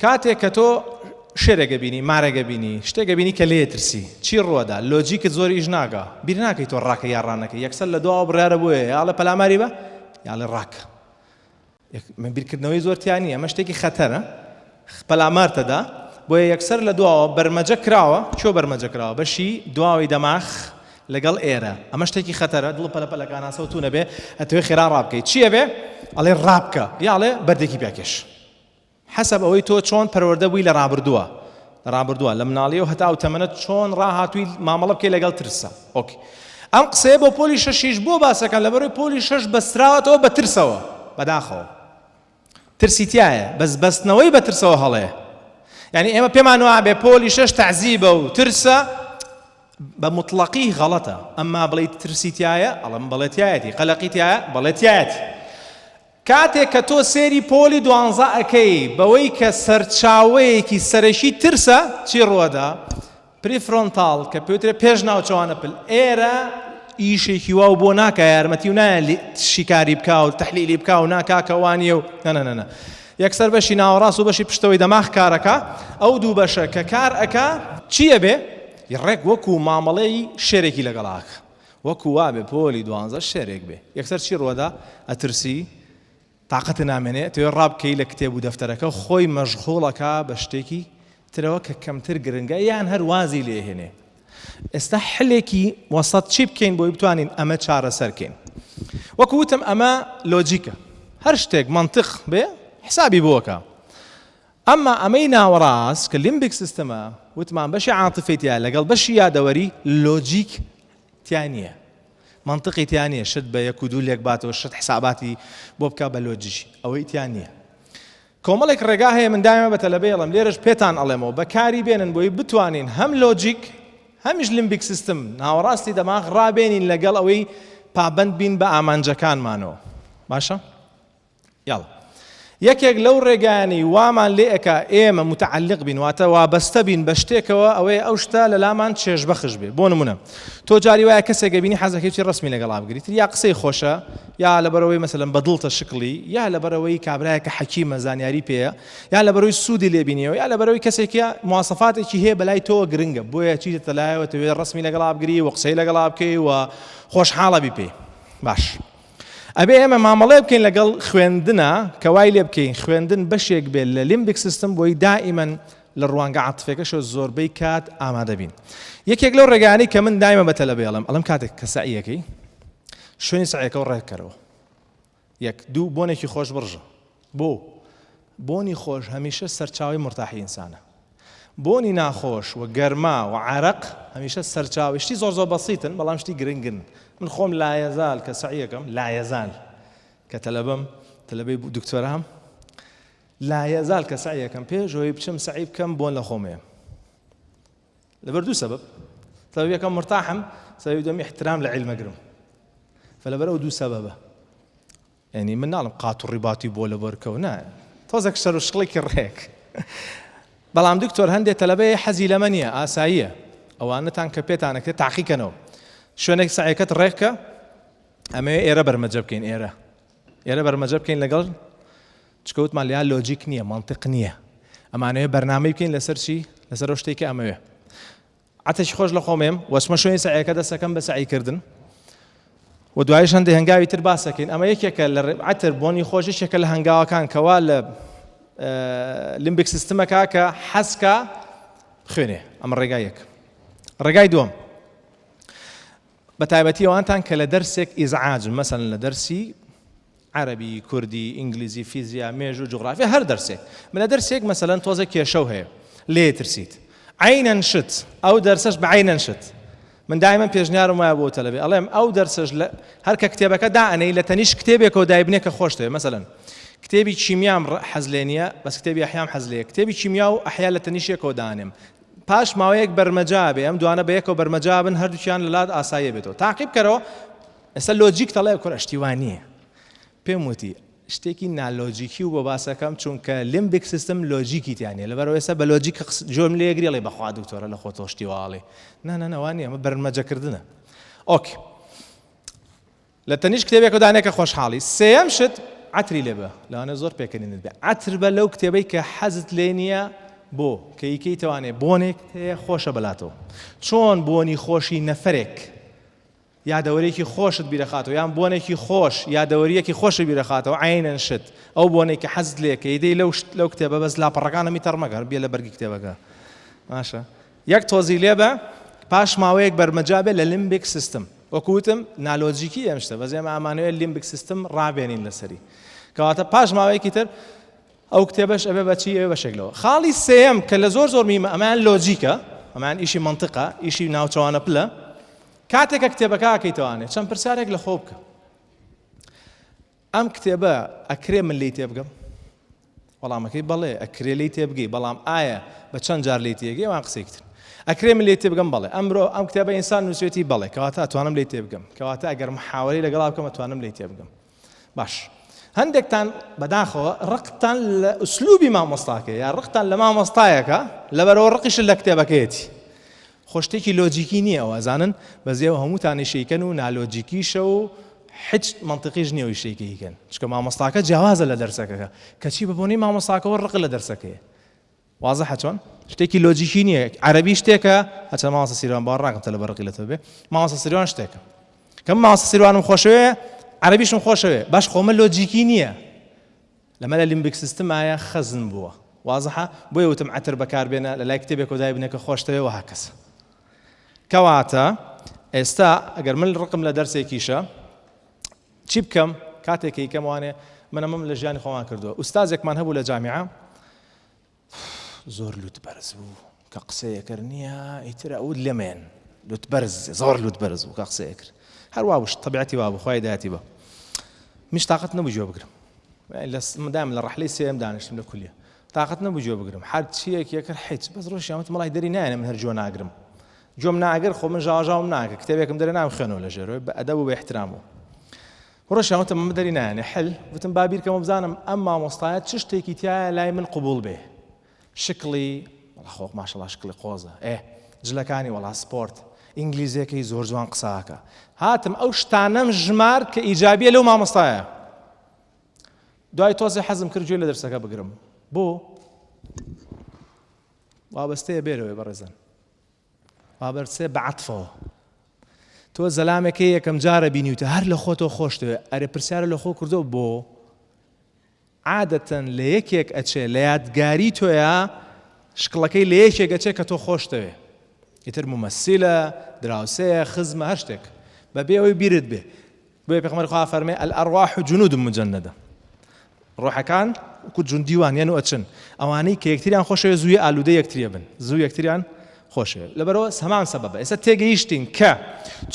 کاتێک کە تۆ شێرێک ئەبینی، مارێک ئەبینی، شتێک ئەبینی کە لێی ئەترسی، چی ڕووئەدا؟ لۆجیکت زۆر ئیش ناکا، بیر ناکەی تۆ ڕاکەی یا ڕانەکەی، یەکسەر لە دواوە بڕیارە بۆیە یا ئەڵێ پەلاماری بە یا ئەڵێ ڕاکە. من بیرکردنەوەی زۆر تیا نییە، ئەمە شتێکی خەتەرە. پەلامارتەدا، بۆیە یەکسەر لە دواوە بەرمەجە کراوە، کوێ بەرمەجە کراوە؟ بەشی دواوەی دەماخ لەگەڵ ئێرە، ئەمە شتێکی خەتەرە، دڵ پەلە پەلەکاناسە و توو نەبێ، ئەتەوێ خێرا ڕابکەی، چی ئەبێ؟ ئەڵێ ڕابکە، یا ئەڵێ بەردێکی پیاکێش. حەسەب ئەوەی تۆ چۆن پەروەردە بووی لە ڕابردووە، لە ڕابردووە، لە مناڵیەوە هەتا ئەو تەمەنەت چۆن ڕاهاتووی مامەڵە بکەی لەگەڵ ترسا. ئۆکەی. ئەم قسەیە بۆ پۆلی شەشیش بۆ باسەکەم، لەبەرئەوەی پۆلی شەش بەستراوەتەوە بە ترسەوە، بەداخەوە. ترسی تیایە بەس بەستنەوەی بە ترسەوە هەڵەیە یعنی ئێمە پێمان وابێ پۆلی شەش تەعزیبە و ترسە بە مطلقی غەڵەتە ئەمما بڵێ ترسی تایە ئەڵم بەڵێ تایەتی قەلەقی تایە بەڵێ تایەتی کاتێک کە تۆ سێری پۆلی دوانزە ئەەکەی بەوەی کە سەرچاوەیەکی سەرەکی ترسە چی ڕوەدا prefrontal کە پێوترێ پێش ناوچەوانە پل ئێرە ئیشێکی واو بۆ ناکا یارمەتی و نایە شیکاری بکا و تەحلیلی بکا و ناکا کە وانیە و نەنەنەنە یەکسەر بەشی ناوەڕاست و بەشی پشتەوەی دەماخ کارەکە ئەو دوو بەشە کە کار ئەکا چی ئەبێ ڕێک وەکو مامەڵەی شێرێکی لەگەڵاکە وەکو وابێ پۆلی دوانزە شێرێک بێ یەکسەر چی ڕوەدا ئەترسی تاقەتت نامێنێ ئەتەوێ ڕابکەی لە کتێب و دەفتەرەکە خۆی مەشغوڵ ئەکا بە شتێکی ترەوە کە کەمتر گرنگە یان هەر وازی لێ هێنێ ئێستا حلێکی وەسەت چی بکەین بۆی بتوانین ئەمە چارەسەر کەین وەکو وتم ئەمە لۆجیکە هەر شتێک مەنتق بێ حسابی بۆکە ئەمما ئەمەی ناوەڕاست کە limbic system ە وتمان بەشی عاتفەی تیا لەگەڵ بەشی یادەوەری لۆجیک تیا نییە مەنتقی تیا نییە شت بە یەک و دوو لێک باتەوە شت حساباتی بۆ بکا بە لۆجیکی ئەوەی تیا نییە کۆمەڵێک ڕێگا هەیە من دایمە بە تەلەبەی ئەڵێم لێرەش پێتان ئەڵێمەوە بەکاری بێنن بۆی بتوانین هەم لۆجیک هەمیش limbic system ناوەڕاستی دەماغ ڕابێنین لەگەڵ ئەوەی پابەند بین بە ئامانجەکانمانەوە باشە یاڵا یەکێک لەو ڕێگایانەی وامان لێ ئەکا ئێمە متعلق بین واتە وابەستە بین بە شتێکەوە ئەوەیە ئەو شتە لە لامان چێژبەخش بێ بۆ نمونە تۆ جاری وایە کەسێک ئەبینی حەزەکەی چی ڕسمی لەگەڵا بگریت یا قسەی خۆشە یا لەبەرەوەی مەسەلەن بەدڵتە شکڵی یا لەبەرەوەی کابرایەکە حەکیمە زانیاری پێیە یا لەبەرەوەی سوودی لێبینیەوە یا لەبەرەوەی کەسێکە مواسەفاتێکی هەیە بەلای تۆوە گرنگە بۆیە چیتە لایەوە تەوێ ڕسمی لەگەڵا بگری و قسەی لەگەڵا بکەی و خۆشحاڵە بی پێی باش ئەبێ ئێمە مامەڵەیە بکەین لەگەڵ خوێندنا کە وای لێ بکەین خوێندن بەشێک بێت لە limbic system بۆی دائیمەن لە ڕوانگە عاتفەکەشەوە زۆربەی کات ئامادە بین. یەکێک لەو ڕێگایانەی کە من دایمە بە تەلەبەی ئەڵێم ئەڵێم کاتێک کە سەعیەکەی شوێنی سەعیەکە و ڕێککەرەوە یەک دوو بۆنێکی خۆش بڕژە بۆ بۆنی خۆش هەمیشە سەرچاوەی مورتاحی ئینسانە. بۆنی ناخۆش و گەرما و عەرەق هەمیشە سەرچاوەی شتی زۆر زۆر بەسیتن بەڵام شتی گرنگن. من خۆم لایەزال کە سەعیەکەم لایەزال کە تەلەبەم تەلەبەی دکتۆرام لایەزال کە سەعیەکەم پێش ئەوەی بچم سەعی بکەم بۆن لە خۆم ئەیەم لەبەر دوو سەبەب سەبەب یەکەم مرتاحم سەبەبی دووەم ئیحترام لە عیلم ئەگرم فلەبەر ئەو دوو سەبەبە یانی من ناڵم قات و ڕیباتی بۆ لەبەر کەو نا تۆزێک سەر و شکڵێکی ڕێک بەڵام دکتۆر هەندێک تەلەبەیە حەزی لەمە نییە ئاساییە ئەوانەتان کە پێتانەکرێت تاقیکەنەوە شوێنێک سعیەکەت ڕێککە ئەمەوێ ئێرە بەرمەجە بکەین ئێرە ئێرە بەرمەجە بکەین لەگەڵ چکەوتمان لیا لۆجیک نییە منطق نییە ئەمانەوێ بەرنامەی بکەین لەسەر چی لەسەر ئەو شتێک کە ئەمەوێ عەتێکی خۆش لە خۆم ێم وەچمە شوێنی سەعیەکە دەستەکەم بە سەعی کردن و دوایش هەندێک هەنگاوی تر باسەکەین ئەمە یەکێکە لە عەتر بۆنی خۆش یەکێکە لە هەنگاوەکان کەوا لە limbic system ەکە کە حەسکە بخوێنێ ئەمە ڕێگای یەک ڕێگای دووەم بە تایبەتی ئەوانتان کە لە دەرسێک ئیزعاجن مەسەلەن لە دەرسی عەرەبی، کوردی، ئینگلیزی، فیزیا، مێژوو، جوغرافیا هەر دەرسێک من لە دەرسێک مەسەلەن تۆزێک کێشەو هەیە لێ ترسیت عەینەن شت ئەو دەرسەش بە عەینەن شت من دایمەن پێشنیارم وایە بۆ تەلەبێ ئەڵێم ئەو دەرسەش لە هەر کە کتێبەکە دائەنێی لە تەنیشت کتێبێکەوە دایبنێ کە خۆشتەوێ مەسەلەن کتێبی کیمیام حەز لێ نییە بەس کتێبی ئەحیام حەز لێیە کتێبی کیمیا و ئەحیا لە تەنیشت یەکەوە دانێم پاش ماوەیەک بەرمەجا بێ ئەم دوانە بە یەکەوە بەرمەجا بن هەردووکیان لەلات ئاساییە بێتەوە تاقی بکەرەوە ئێستا لۆجیک دەڵێ کورە شتی وا نییە پێم وتی شتێکی نالۆجیکی و بۆ باسەکەم چونکە limbic system لۆجیکی تیا نییە لەبەرەوە ئێستا بە لۆجیک جۆم لێگری ئەڵێ بەخوا دکتۆرە لە خۆتەوە شتی وا ئەڵێ نا نا نا وا نییە ئەمە بەرمەجەکردنە okay لە تەنیشت کتێبێکەوە دانێ کە خۆشحاڵی. سێیەم شت، عەتری لێ بە. لەوانەیە زۆر پێکەنینت بێ. عەتر بە لەو کتێبەی کە حەزت لێ نییە بۆ کە یکەیتەوانێ بۆنێک هەیە خۆشە بەلاتەوە. چۆن بۆنی خۆشی نەفەرێک. یادەوەریەکی خۆشت بیرەخاتەوە یان بۆنێکی خۆش یادەوەریەکی خۆشت بیرەخاتەوە عەینەن شت ئەو بۆنەی کە حەزت لێ کە ئیدەی لەو شت لەو کتێبە بەس لاپەڕەکان هەمی تەڕ مەکە بیە لە بەرگی کتێبەکە باشە یەک تۆزی لێ بە پاش ماوەیەک بەرمەجا بێ لە limbic system وەکو وتم نالۆجیکی ئەم شتە بەس ئێمە ئامانەوێت limbic system ڕابێنین لەسەری کەواتە پاش ماوەیەکی تر ئەو کتێبەش ئەبێ بە چی؟ ئەبێ بەشێک لەوە. خاڵی سێیەم کە لە زۆر زۆر مهمە ئەمەیان لۆجیکە، ئەمەیان ئیشی مەنتقە، ئیشی ناوچەوانە پلە. کاتێک کە کتێبەکە ئەکەیتەوانێ چەند پرسیارێک لە خۆ بکە. ئەم کتێبە ئەکرێ من لێی تێبگەم؟ وەڵامەکەی بەڵێ ئەکرێ لێی تێبگەی، بەڵام ئایا بە چەند جار لێی تێگەی ئەوان قسەیەکی ترن. ئەکرێ من لێی تێبگەم؟ بەڵێ. ئەمرۆ ئەم کتێبە ئینسان نووسێتی؟ بەڵێ. کەواتە ئەتوانم لێی تێبگەم. کەواتە ئەگەر محاوەرەی لەگەڵا بکەم ئەتوانم لێی تێبگەم. باش هەندێکتان بەداخەوە ڕقتان لە ئوسلوبی مامۆستاکە یا ڕقتان لە مامۆستایەکە لەبەرەوە ڕقیشت لە کتێبەکەیەتی خۆ شتێکی لۆجیکی نییە ئەوە زانن بەزێوە هەمووتانی شەیکەن و نالۆجیکیشە و حچ منطقیش نییە ئەوی شەیکەیکەن چکە مامۆستاکە جیاوازە لە دەرسەکەکە کەچی بە بۆنەی مامۆستاکەوە ڕق لە دەرسەکەیە وازحە چۆن؟ شتێکی لۆجیکی نییە عەرەبی شتێکە هەچە مامۆستا سیروان باوەڕ ناکەم تەلەبە ڕقی لە تۆ بێ مامۆستا سیروان شتێکە کەم مامۆستا سیروانم خۆشەوێ عەرەبیشم خۆشەوێ باش خۆمە لۆجیکی نییە لەمە لە limbic system ایە خەزن بووە وازحە بۆیە وتم عەتر بەکاربێنە لە لای کتێبێک و دایبنە کە خۆشتەوێ وەها کەسە کەواتە ئێستا ئەگەر من ڕقم لە دەرسێکیشە چی بکەم کاتێک کەیکەم وانێ من ئەمەم لە ژیانی خۆمان کردووە ئوستازێکمان هەبوو لە جامیعە زۆر لوت بەرز بوو کە قسەیەکرد نییە ئیتر ئەوت لێمێن لوت بەرز زۆر لوت بەرز بوو کە قسەیەکرد هەر وا بوو تەبیعەتی وا بوو خوای داتی بە منیش تاقەت نەبوو گوێ بگرم دام لە ڕەحلەی سێم دانیشتم لە کولیە تاقەت نەبوو گوێ بگرم هەر چیەک یەکرد حیچ بەس ڕۆژیان وتم وەڵای دەری نایەنە من هەر گوێ ناگرم گوێم ناگر خۆ من ژاوەژاوم ناکە کتێبێکم دەرێ نام خوێنەوە لە ژێرەوەی بە ئەدەب و بە ئیحترام و ڕۆژیان وتم ئەمە دەری نایەنێ حل وتم با بیرکەمەوە بزانم ئەم مامۆستایە چ شتێکی تایە لای من قبوڵ بێ شکڵی وەڵا خۆ ماشەڵا شکڵی قۆزە ئێ جلەکانی وەڵا سپۆرت ئینگلیزیەکەی زۆر جوان قساکە هاتم ئەو شتانەم ژمار کە ئیجابیە لەو مامۆستایە دوای تۆزێ حەزم کرد گوێ لە دەرسەکە بگرم بۆ وابەستەیە بێرەوەی بەڕێزان وابەرسێ بە عەتفەوە تۆ زەلامێکەی یەکەم جارە بینیوتە هەر لە خۆتەوە خۆشتەوێ ئەرێ پرسیارە لە خۆ کردو بۆ عادەتەن لە یەکێک ئەچێ لە یادگاری تۆیا شکڵەکەی لە یەکێک ئەچێ کە تۆ خۆشتەوێ ئیتر مومەسیلە دراوسێیە خزمە هەر شتێک بەبێ ئەوەی بیرت بێ بۆیە پێغەمبەری خوا فەرمێ الارواح جنود مجندە ڕۆحەکان وەکو جوندی وان یەن و ئەچن ئەوانەی کە یەکتریان خۆشەوێ زووی ئالوودە یەکتریە بن زوو یەکتریان خۆشەوێ لەبەرەوە هەمان سەبەبە ئێستا تێگەیشتین کە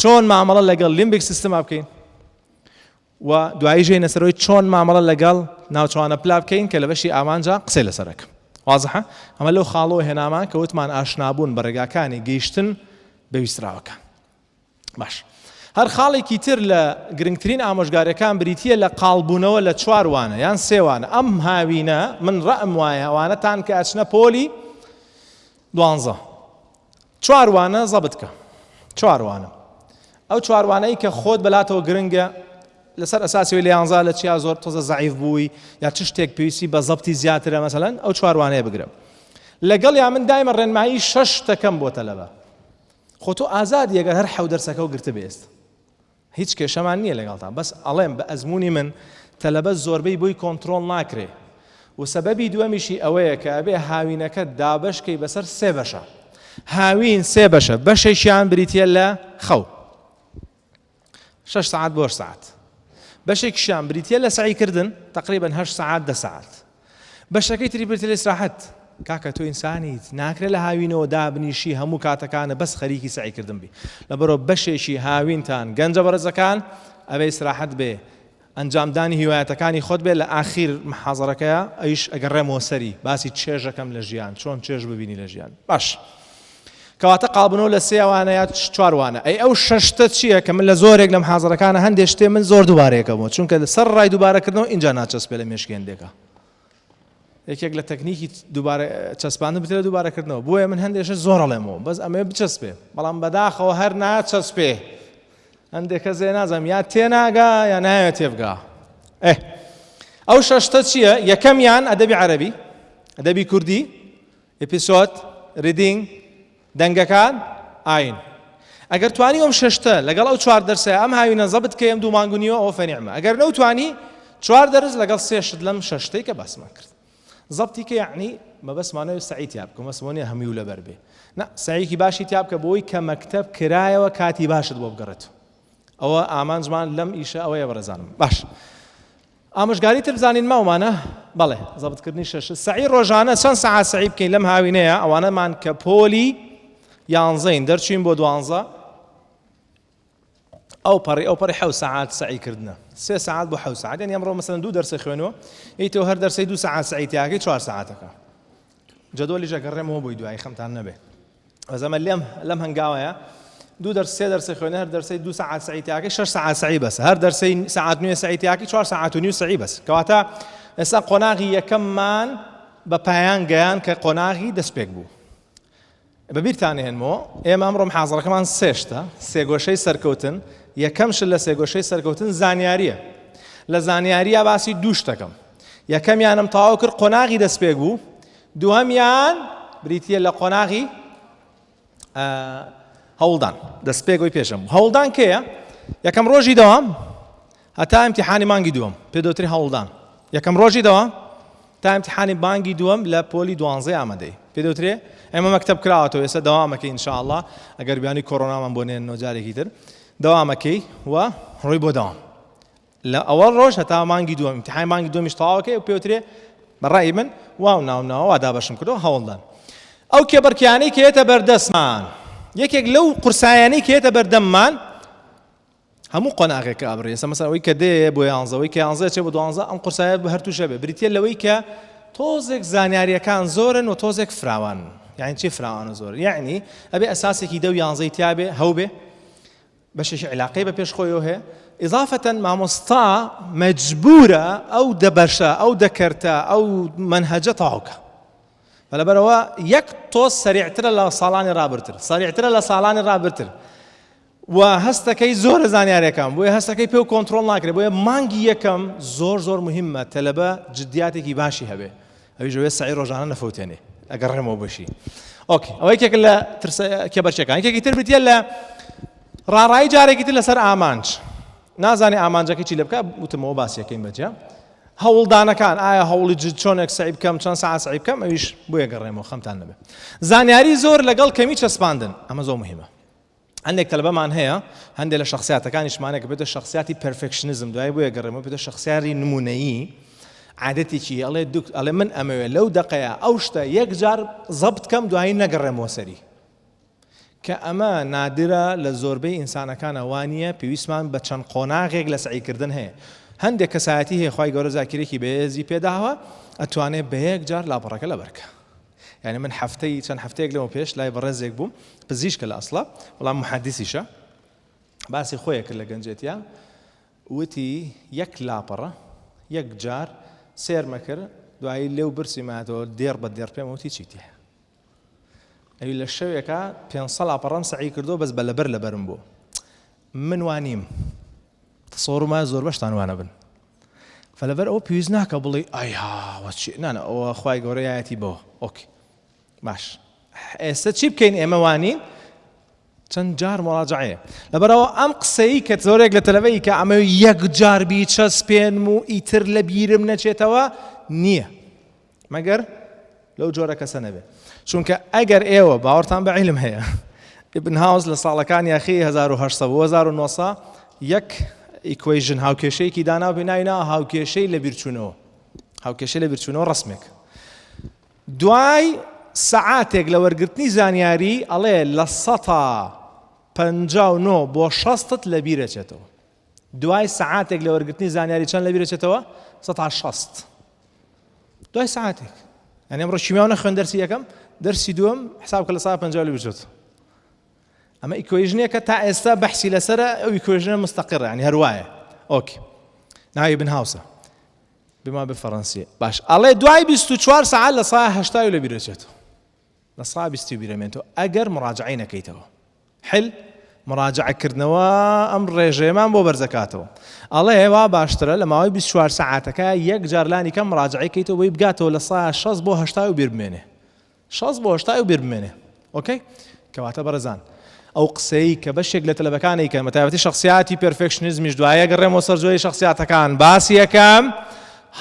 چۆن مامەڵە لەگەڵ limbic system ا بکەین و دوایی ژێنە سەرەوەی چۆن مامەڵە لەگەڵ ناوچوانە پلا بکەین کە لە بەشی ئامانجا قسەی لەسەرەکەم وازحە ئەمە لەو خاڵەوە هێنامان کە وتمان ئاشنابوون بە ڕێگاکانی گەیشتن بە ویستراوەکان باش هەر خاڵێکی تر لە گرنگترین ئامۆژگاریەکان بریتییە لە قاڵبوونەوە لە چوار وانە یان سێ وانە ئەم هاوینە من ڕەئم وایە ئەوانەتان کە ئەچنە پۆلی دوانزە چوار وانە زەبت کە چوار وانە ئەو چوار وانەی کە خۆت بەلاتەوە گرنگە لەسەر ئەساسی لە یانزا لە چیا زۆر تۆزە زەعیف بووی یا چ شتێک پێویستی بە زەبتی زیاترە مەسەلەن ئەو چوار وانەیە بگرە لەگەڵ یا من دایمە ڕێنمایی شەش شتەکەم بۆ تەلەبە خۆ تۆ ئازادی ئەگەر هەر حەو دەرسەکەو گرتبێ ئێستا هیچ کێشەمان نییە لەگەڵتان بەس ئەڵێم بە ئەزموونی من تەلەبە زۆربەی بۆی کۆنترۆڵ ناکرێ و سەبەبی دووەمیشی ئەوەیە کە ئەبێ هاوینەکە دابەشکەی بەسەر سێ بەشە هاوین سێ بەشە بەشێکیان بریتە لە خەو شەش سەعات بۆ هەشت سەعات بەشێکیشیان بریتیە لە سەعی کردن تقریبا هەشت سەعات دە سەعات بەشەکەی تری بریتیە لە ئیسراحەت کاکە تۆ ئینسانیت ناکرێت لە هاوینەوە دابنیشی هەموو کاتەکانە بەس خەریکی سەعی کردن بی لەبەرەوە بەشێکی هاوینتان گەنجە بەڕێزەکان ئەبێ ئیسراحەت بێ ئەنجامدانی هیوایەتەکانی خۆت بێت لە ئاخیر محازەرەکەیا ئەویش ئەگەڕێمەوە سەری باسی چێژەکەم لە ژیان چۆن چێژ ببینی لە ژیان باش کەواتە قابنەوە لە سێ وانە یا چوار وانە ئەی ئەو شەشتە چییە کە من لە زۆرێک لەم حازرەکانە هەندێک شتێ من زۆر دووبارەیەکەمەوە چونکە لەسەر ڕای دووبارەکردنەوە ئینجا ناچەسپێ لە مێشکی هەندێکە یەکێک لە تەکنیکی دووبارە چەسپاندن بتێ لە دووبارەکردنەوە بۆیە من هەندێک شت زۆر ئەڵێمەوە بەس ئەمەوێ بچەسپێ بەڵام بەداخەوە هەر ناچەسپێ هەندێک کەس هەیە نازانم یا تێناگا یا نایەوێت تێبگا ئێ ئەو شەشتە چییە یەکەمیان ئەدەبی عەرەبی ئەدەبی کوردی episode reading دەنگەکان ئاین. ئەگەر توانی ئەم شەشتە لەگەڵ ئەو چوار دەرسەیە ئەم هاوینە زەبت کەی ئەم دوو مانگ و نیوە ئەوە فەنیعمە ئەگەر نەوتوانی چوار دەرس لەگەڵ سێ شت لەم شەشتەی کە باسمان کرد زەبتی کە یەعنی مەبەستمانەوە سەعی تیا بکە مەبەستمەوە نیە هەمووی و لەبەر بێ نا سەعیکی باشی تیا بکە بۆی کە مەکتەب کرایەوە کاتی باشت بۆ بگەڕێت ئەوە ئامانجمان لەم ئیشە ئەوەیە بەڕێزانم باش ئامۆژگاری تر بزانین ماومانە بەڵێ زەبتکردنی شەش سەعی ڕۆژانە چەند سەعات سەعی بکەین لەم هاوینەیە ئەوانەمان کە پۆلی یانزەین دەرچوین بۆ دوانزە ئەو پەڕی ئەو پەڕی حەو سەعات سەعی کردنە سێ سەعات بۆ حەو سەعات یعنی ئەمڕۆ مەسەلەن دوو دەرسە خوێنەوە ئیتەوە هەر دەرسەی دوو سەعات سەعی تیاکەی چوار سەعاتەکە جەدۆلیش ئەگەڕێمەوە بۆی دوایی خەمتان نەبێ بەس ئەمە لەم لەم هەنگاوەیە دوو دەرس سێ دەرسە خوێنە هەر دەرسەی دوو سەعات سەعی تیاکەی شەش سەعات سەعی بەس هەر دەرسەی سەعات نوێ سەعی تیاکەی چوار سەعات و نیو سەعی بەس کەواتە ئێستا قۆناغی یەکەممان بە پایان گەیان کە قۆناغی دەستپێک بوو بە بیرتان هێنمەوە ئێمە ئەمڕۆ محازەرەکەمان سێ شتە، سێگۆشەی سەرکەوتن، یەکەم شت لە سێگۆشەی سەرکەوتن زانیارییە. لە زانیارییا باسی دوو شتەکەم. یەکەمیانم تەواو کرد قۆناغی دەستپێک بوو، دووهەمیان بریتییە لە قۆناغی هەوڵدان. دەستپێک ئەوی پێشم بوو. هەوڵدان کێیە؟ یەکەم ڕۆژی دەوام هەتا ئیمتیحانی مانگی دووەم پێ دەوترێ هەوڵدان. یەکەم ڕۆژی دەوام تا ئیمتیحانی بانگی دووەم لە پۆلی دوانزەی ئامادەی پێ دەوترێ ئێمە مەکتەب کراوەتەوە ئێستا دەوامەکەی ان شاء الله ئەگەر بیانی کۆرۆنامان بۆ نێنەوە جارێکی تر دەوامەکەی و ڕۆی بۆ دەوام لە ئەوە ڕۆژ هەتا مانگی دووەم ئیمتیحانی مانگی دووەمیش تەواوەکەی و پێوترێ بە ڕای من واو ناو ناوە وا دابەشم کردەوە هەوڵدان ئەو کێبڕکیانەی کە یەتە بەردەستمان یەکێک لەو قورسایانەی کە یەتە بەردەممان هەموو قۆناغێک کە ئەبڕی ئێستا مەسەلەن ئەوەی کە دێ بۆ یانزە ئەوەی کە یانزە ئەچێ بۆ دوانزە ئەم قورسایە بە هەر تووشە بێ بریتیە لەوەی کە تۆزێک زانیاریەکان زۆرن و تۆزێک فراوانن یعنی چی فراوان و زۆر یعنی ئەبێ ئەساسێکی دە و یانزەی تیابێ هەوبێ بەشێکی علاقەی بە پێش خۆیەوە هەیە ئیضافەتەن مامۆستا مەجبورە ئەو دە بەشە ئەو دە کەرتە ئەو مەنهەجە تەواوکە لەبەرەوە یەک تۆز سەریعترە لە ساڵانی ڕابرتر سەریعترە لە ساڵانی ڕابرتر و هەستەکەی زۆرە زانیارەکان بۆیە هەستەکەی پێو کۆنترۆڵ ناکرێت بۆیە مانگی یەکەم زۆر زۆر مهمە تەلەبە جدیاتێکی باشی هەبێ ئەویش ئەوێ سەعی ڕۆژانە نەفەوتێنێ ئەگەڕێمەوە بەشی okay ئەوە یەکێک لە ترسە کێبەرکێکان یەکێکی تر بریتیە لە ڕاڕایی جارێکی تر لەسەر ئامانج نازانێ ئامانجەکەی چی لێ بکە وتمەوە باسیەکەین بەجیا هەوڵدانەکان ئایا هەوڵی جد چۆنێک سەعی بکەم چەند سەعات سەعی بکەم ئەویش بۆیە گەڕێمەوە خەمتان نەبێ زانیاری زۆر لەگەڵ کەمی چەسپاندن ئەمە زۆر مهمە هەندێک تەلەبەمان هەیە هەندێک لە شخصیاتەکانیشمانە کە بێتە شخصیاتی perfectionism دوای بۆیە گەڕێمەوە بێتە شخصیاری نمونەیی عادەتێکی ئەڵێ دوک ئەڵێ من ئەمەوێ لەو دەقەیە ئەو شتە یەک جار زەبت کەم دوایی نەگەڕێمەوە سەری کە ئەمە نادرە لە زۆربەی ئینسانەکانە وانە پێویستمان بە چەند قۆناغێک لە سەعیکردن هەیە هەندێک کەسایەتی هەیە خوای گەورە زاکیرێکی بەهێزی پێداوە ئەتوانێت بە یەک جار لاپەڕەکە لەبەرکە یانی من هەفتەی چەند هەفتەیەک لەمە پێش لای بەڕێزێک بووم پزیشکە لە ئەسڵا بەڵام محەدیسیشە باسی خۆیە کرد لە گەنجێتیا وتی یەک لاپەڕە یەک جار سێرمە کرد دوایی لێو برسی ماتەوە دێڕ بە دێڕ پێم وتی چی تێ ئەوی لە شەوێکە 500 لاپەڕەم سەعی کردو بەس بە لەبەر لەبەرم بوو من وانیم تەسەوڕم وایە زۆربەشتان وانەبن فلەبەر ئەوە پێویست ناکە بڵێ ئای هاوە چی نانە ئەوە خوای گەورە یایەتی بەوە okay باش ئێستا چی بکەین ئێمە وانین چەند جار مراجعەیە لەبەرەوە ئەم قسەی کە زۆرێک لە تەلەبەی کە ئەمە یەک جار بیچەسپێنم و ئیتر لە بیرم نەچێتەوە نییە مەگەر لەو جۆرە کەسە نەبێ چونکە ئەگەر ئێوە باوەڕتان بە عیلم هەیە ئیبن هاوس لە ساڵەکانی یاخی 1800 بۆ 1900 یەک equation هاوکێشەیەکی دانا و ناوی نا هاوکێشەی لە بیرچوونەوە هاوکێشەی لە بیرچوونەوە ڕسمێک دوای سەعاتێک لە وەرگرتنی زانیاری ئەڵێ لە سەتا 59 بۆ شەستت لە بیرەچێتەوە دوای سەعاتێک لە وەرگرتنی زانیاری چەند لەبیر دەچێتەوە؟ سەتا شەست. دوای سەعاتێک. یعنی ئەمڕۆ کیمیا و نەخوێن دەرسی یەکەم دەرسی دووەم حساب کە لە سا پەنجا لەبیر چێت. ئەمە equation ێکە تا ئێستا بەحسی لەسەرە ئەو equation ە مستەقڕە یعنی هەر وایە. okay ناوی ئیبن هاوسە بما بە فەڕەنسیە باش ئەڵێ دوای 24 سەعات لە سا هەشتای لەبیر دەچێتەوە لە سا بیستی بیرەمێنتەوە ئەگەر مڕاجعەی نەکەیتەوە حل، مراجعە کردنەوە ئەم ڕێژەیەمان بۆ بەرزەکاتەوە. ئەڵێ وا باشترە لە ماوەی 24 سەعاتەکە یەک جار لانی کەم مراجعەی کەیتەوە بۆی بگاتەوە لە سا 60 بۆ 80 و بیر بمێنێ. 60 بۆ 80 و بیر بمێنێ. okay؟ کەواتە بەڕێزان. ئەو قسەی کە بەشێک لە تەلەبەکان ئەیکەن بە تایبەتی شخصیاتی perfectionism یش دوایە گەڕێمەوە سەر جۆری شخصیاتەکان باسی یەکەم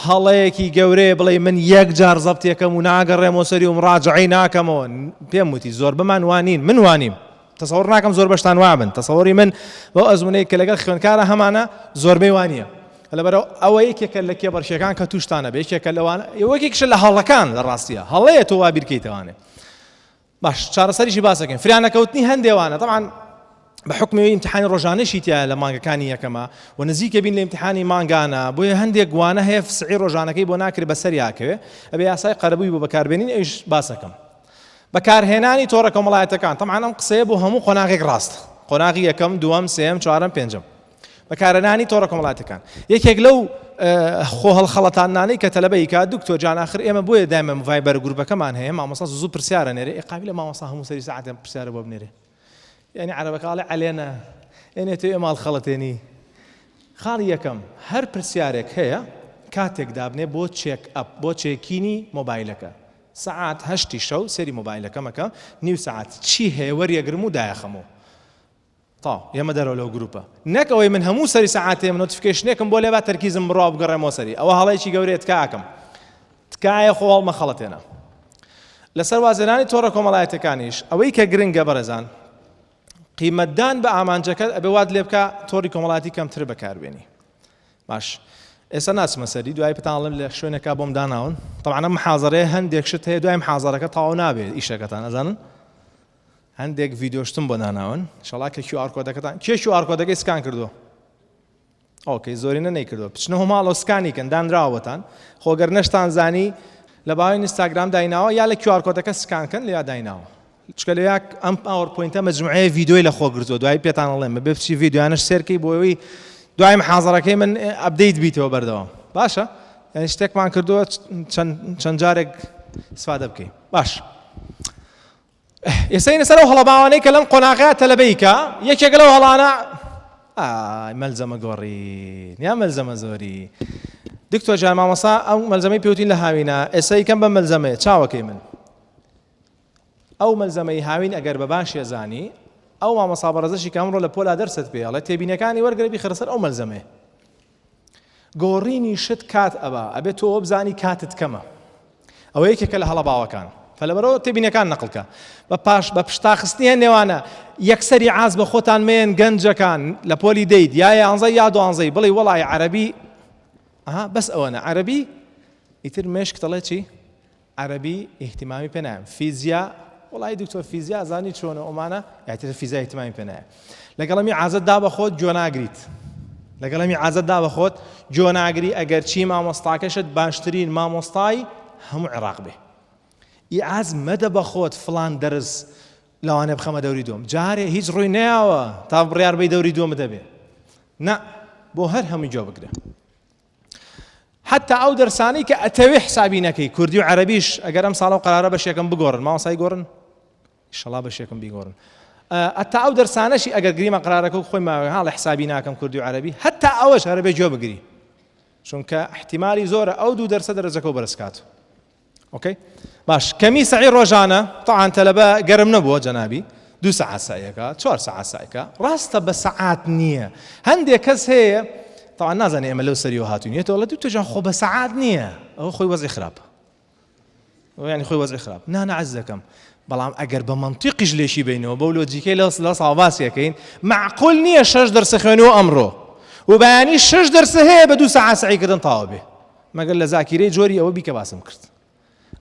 هەڵەیەکی گەورەیە بڵێ من یەک جار زەبتێکەم و ناگەڕێمەوە سەری و مڕاجعەی ناکەمەوە. پێم وتی زۆربەمان وانین، من وانیم، تەسەوڕ ناکەم زۆر بەشتان وابن، تەسەوڕی من بەو ئەزمونەی کە لەگەڵ خوێندکارە هەمانە زۆربەی وانییە. لەبەرئەوە ئەوە یەکێکە لە کێبەرکێکان کە تووشتانە بێ، یەکێکە لەوانە، یەکێکیشە لە هەڵەکان لە ڕاستیە، هەڵەیە تۆ وا بیرکەیتەوانێ. باش چارەسەریشی باس دەکەین فریانەکەوتنی هەندێ وانە تەبعەن بە حوکمی ئەوەی ئیمتیحانی ڕۆژانەشی تیایە لە مانگەکانی یەکەمە و نزیکە بین لە ئیمتیحانی مانگانە بۆیە هەندێک وانە هەیە سعی ڕۆژانەکەی بۆ ناکرێت بەسەریاکەوێ ئەبێ یاسای قەرەبووی بۆ بەکاربێنین ئەویش باسەکەم. بەکارهێنانی تۆڕە کۆمەڵایەتەکان تەبعەن ئەم قسەیە بۆ هەموو قۆناغێک ڕاست قۆناغی یەکەم دووەم سێیەم چوارەم پێنجەم بەکارهێنانی تۆڕە کۆمەڵایەتیەکان یەکێک لەو خۆ هەڵخەڵەتاندنانەی کە تەلەبە ئیکات دکتۆر جان ئاخر ئێمە بۆیە دایمە ڤایبەر گروپەکەمان هەیە مامۆستا زوو زوو پرسیارە نێرێ ئێ قابیلە مامۆستا هەموو سەری سەعاتێ پرسیارە بۆ بنێرێ یعنی عەرەبەکە ئەڵێ عەلێنە ئێنێ تۆ ئێمە هەڵخەڵەتێنی خاڵی یەکەم هەر پرسیارێک هەیە کاتێک دابنێ بۆ check up بۆ checking ی مۆبایلەکە سەعات هەشتی شەو سەیری مۆبایلەکەمەکە نیو سەعات چی هەیە وەریەگرم و دایەخەمەوە تاو یەمە دەرەوە لەو گروپە نەک ئەوەی من هەموو سەری سەعاتێ notification ێکم بۆ لێبا تەرکیزم بڕوا بگەڕێمەوە سەری ئەوە هەڵەیەکی گەورەیە تکاکەم تکایە خۆ هەڵمەخەڵەتێنە لەسەر وازێنانی تۆڕە کۆمەڵایەتەکانیش ئەوەی کە گرنگە بەڕێزان قیمەتدان بە ئامانجەکەت ئەبێ وات لێ بکە تۆڕی کۆمەڵاتی کەمتر بەکاربێنی باش ئێستا ناچمە سەری دوای پتاڵم لە شوێنێکا بۆم داناون طبعا ئەم محازەرەیە هەندێک شت هەیە دوای محازەرەکە تەواو نابێت ئیشەکەتان ئەزانن هەندێک ڤیدیۆ شتم بۆ داناون شەڵا کە QR code ەکەتان کێ QR code ەکەی سکان کردووە؟ okay زۆرینە نەیکردووە بچنەوە ماڵەوە سکانی کەن دانراوەتان خۆگەر نەشتان زانی لە bio ئینستاگرام دایناوە یا لە QR code ەکە سکان کەن لیا دایناوە چکە لە ئەم PowerPoint ە مەجموعەیە ڤیدیۆی لە خۆ گرتووە دوای پێتان ئەڵێم بەبێ بچی ڤیدیۆیانش سێرکەی بۆ ئەوەی دوای محازەرەکەی من update بیتەوە بەردەوام باشە یعنی شتێکمان کردووە چەند جارێک استفادە بکەین باش ئێستا سەر ئەو هەڵە باوانەی کە لەم قۆناغەیە تەلەبەی کە یەکێک لەو هەڵانە ئای مەلزەمە گۆڕین یا مەلزەمە زۆری دکتۆر جان مامۆسا ئەو مەلزەمەی پێوتین لە هاوینە ئێستا یکەم بە مەلزەمەیە چاوەکەی من ئەو مەلزەمەی هاوین ئەگەر بە باشێ زانی ئەو مامۆسا بەڕێزەشی کە ئەمڕۆ لە پۆلا دەرست پێ ئەڵێ تێبینەکانی وەرگرە بیخەرە سەر ئەو مەلزەمەیە گۆڕینی شت کات ئەبا ئەبێ تۆ وەبزانی کاتت کەمە ئەوە یەکێکە لە هەڵە باوەکان فەلەبەرەوە تێبینەکان نەقڵکە بە پاش بە پشتاخستنی نێوانە یەکسەری عاز بە خۆتان مێن گەنجەکان لە پۆلی دەیت یا یانزە یا دوانزەی بڵێ وەڵای عەرەبی ئەها بەس ئەوەنە عەرەبی ئیتر مێشک دەڵێ چی عەرەبی ئیهتیمامی پێ نایەم فیزیا وەڵایی دکتۆر فیزیا زانی چۆنە ئەومانە یاتر فیزیا ئیهتیمامی پێ نایە لەگەڵمی عازەت دا بە خۆت گوێ ناگریت لەگەڵمی عازەت دا بە خۆت گوێ ناگری ئەگەر چی مامۆستاکەشت باشترین مامۆستای هەموو عێراق بێ ئیعاز مەدە بە خۆت فلان دەرس لەوانەیە بخەمە دەوری دووەم جارێ هیچ ڕووی نەیاوە تا بڕیار بەی دەوری دووەمت دەبێ نا بۆ هەر هەمووی گوێ بگرە حەتا ئەو دەرسانەی کە ئەتەوێ حسابی نەکەی کوردی و عەرەبیش ئەگەر ئەم ساڵە و قەرارە بەشێکم بگۆڕن مامۆستای گۆڕن ئیشەڵا بەشێکم بیگۆڕن ئەتا ئەو دەرسانەشی ئەگەر گریمە قرارەکە و خۆی ماوە هاڵ حسابی ناکەم کوردی و عەرەبی هەتا ئەوەش هەرە بێ گوێ بگری چونکە احتیمالی زۆرە ئەو دوو دەرسە دەرەجەکە و بەرزکات okay باش کەمی سەعی ڕۆژانە تەعان تەلەبە گەرم نەبووە جەنابی دوو سەعات سەعیەکە چوار سەعات سەعیکە ڕاستە بە سەعات نییە هەندێک کەس هەیە تەعان نازانێ ئێمە لەو سەریەوە هاتوین یێتەوە لە دوو جان خۆ بە سەعات نییە ئەوە خۆی وەزعی خراپە یعنی خۆی وەزعی خراپ نا نا عەزیزەکەم بەڵام ئەگەر بە مەنتیقیش لێشی بینەوە بەو لۆجیکەی لە لە ساڵ باسیەکەین معقول نییە شەش دەرسە خوێنەوە ئەمڕۆ و بەیانی شەش دەرسە هەیە بە دوو سەعات سەعیکردن تەواو بێ مەگەر لە زاکیرەی جۆری ئەوە بی کە باسم کرد.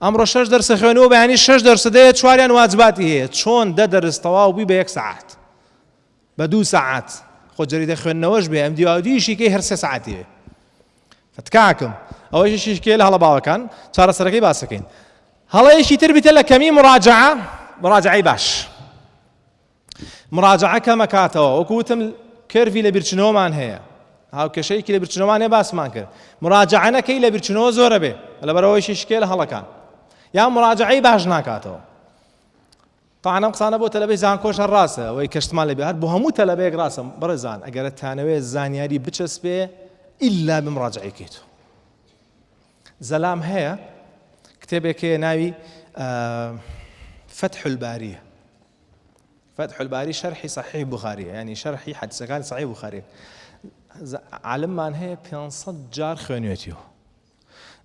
ئەمڕۆ شەش دەرسە خوێنەوە بەیانی شەش دەرسە دەیە چواریان واجباتی هەیە چۆن دە دەرس تەواو بووی بە یەک سەعات بە دوو سەعات خۆ جەریدە خوێندنەوەش بێ ئەم دیواودیشی کەی هەر سێ سەعاتی هەیە فتکاکم ئەوەیشی کێ لە هەڵە باوەکان چارەسەرەکەی باسەکەین هەڵەیەکی تر بیتە لە کەمی مراجعە مراجعەی باش مراجعە کەمەکاتەوە وەکو وتم curve ی لەبیرچنەوەمان هەیە هاوکێشەیەکی لەبیرچنەوەمان هەیە باسمان کرد مراجعە نەکەی لەبیرچنەوە زۆرە بێ لەبەرەوەی شکێ لە هەڵەکان یا مراجعەی باش ناکاتەوە طبعا ئەم قسانە بۆ تەلەبەی زانکۆش هەر ڕاستە ئەوەی کەشتمان لەبێ هەر بۆ هەموو تەلەبەیەک ڕاستە بەڕێزان ئەگەرە تانەوێ زانیاری بچەسپێ ئیلا بمڕاجعەی کەیت زەلام هەیە کتێبێک هەیە ناوی فتح الباریە. فتح الباری شەرحی صحیح بخاریە یعنی شەرحی حەدیسەکانی صحیح بخاری عالممان هەیە 500 جار خوێنوێتیەوە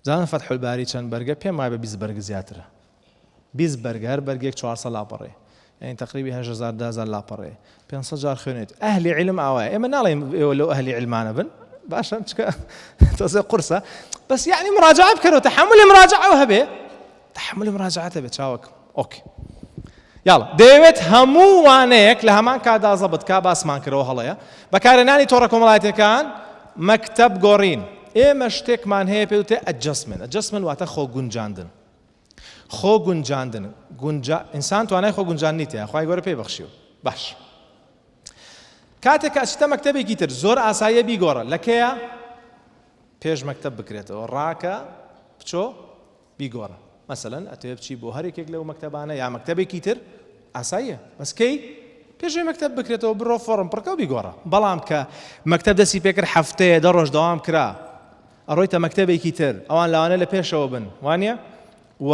زان فتح الباری چەند بەرگە پێم وایە بە 20 بەرگ زیاترە 20 بەرگە هەر بەرگێک 400 لاپەڕێ یعنی تقریبی 8000 10000 لاپەڕێ 500 جار خوێنێت ئەهلی علم ئاوایە ئێمە ناڵێن ئێوە لەو ئەهلی علمانە بن باشە چکە تۆزێ قورسە بەس یعنی مراجعە بکەرەوە تحملی مراجعە هەبێ تحملی مراجعەت هەبێ چاوەکم ئۆکەی یاڵا دەیەوێت هەموو وانەیەک لە هەمان کاتدا زەبت کا باسمان کردەوە هەڵەیە بەکارهێنانی تۆڕە کۆمەڵایەتیەکان مەکتەب گۆڕین ئێمە شتێکمان هەیە پێ وتێ adjustment adjustment واتە خۆ گونجاندن خۆ گونجاندن گونجا ئینسان توانای خۆ گونجاندنی تیا خوای گەورە پێی بەخشیوە باش کاتێک کە ئەچیتە مەکتەبێکی تر زۆر ئاساییە بیگۆڕە لە کەیە پێش مەکتەب بکرێتەوە ڕاکە بچۆ بیگۆڕە مەسەلەن ئەتەوێ بچی بۆ هەر یەکێک لەو مەکتەبانە یا مەکتەبێکی تر ئاساییە بەس کەی پێش ئەوەی مەکتەب بکرێتەوە بڕۆ فۆڕم پڕکە و بیگۆڕە بەڵام کە مەکتەب دەستی پێکرد هەفتەیە دە ڕۆژ دەوام کرا ئەڕۆیتە مەکتەبێکی تر ئەوان لەوانە لە پێشەوە بن وانە و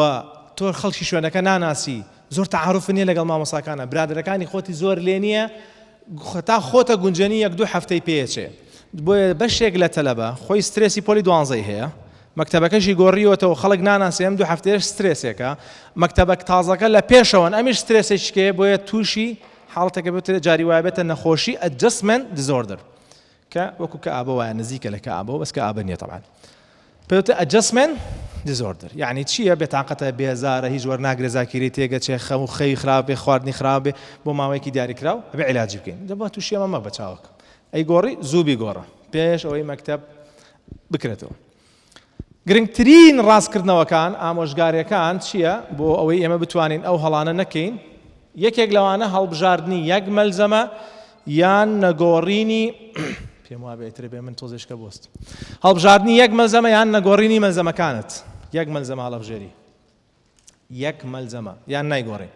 تۆ خەڵکی شوێنەکە ناناسی زۆر تەعاروف نییە لەگەڵ مامۆساکانە برادەرەکانی خۆتی زۆر لێ نییە تا خۆتە گونجێنی یەک دوو هەفتەی پێچێ بۆیە بەشێک لە تەلەبە خۆی سترێسی پۆلی دوانزەی هەیە مەکتەبەکەشی گۆڕیوەتەوە خەڵک ناناسێ ئەم دوو هەفتەیەش سترێسێکە مەکتەبە تازەکە لە پێشەوەن ئەمیش سترێسێکیکەیە بۆیە تووشی حاڵەتێکە بێتە جاری وایە بێتە نەخۆشی adjustment disorder کە وەکو کەئابە وایە نزیکە لە کەئابەوە بەس کەئابە نییە تەبعەن پێوتە adjustment disorder یعنی چییە بێتاقەتە بێزارە هیچ وەرناگرێ زاکیرەی تێگەچێ خەم و خەوی خراپ بێ خواردنی خراپ بێ بۆ ماوەیەکی دیاریکراو ئەبێ عیلاجی بکەین دەبا تووشی ئەمە مەبە چاوەکەم ئەی گۆڕی زوو بیگۆڕە پێش ئەوەی مەکتەب بکرێتەوە. گرنگترین ڕاستکردنەوەکان، ئامۆژگاریەکان چییە بۆ ئەوەی ئێمە بتوانین ئەو هەڵانە نەکەین؟ یەکێک لەوانە هەڵبژاردنی یەک مەلزەمە یان نەگۆڕینی پێم وابێ ئیتر بێ من تۆزێشکە بۆست هەڵبژاردنی یەک مەلزەمە یان نەگۆڕینی مەلزەمەکانت یەک مەلزەمە هەڵەبژێری یەک مەلزەمە یان نایگۆڕێ.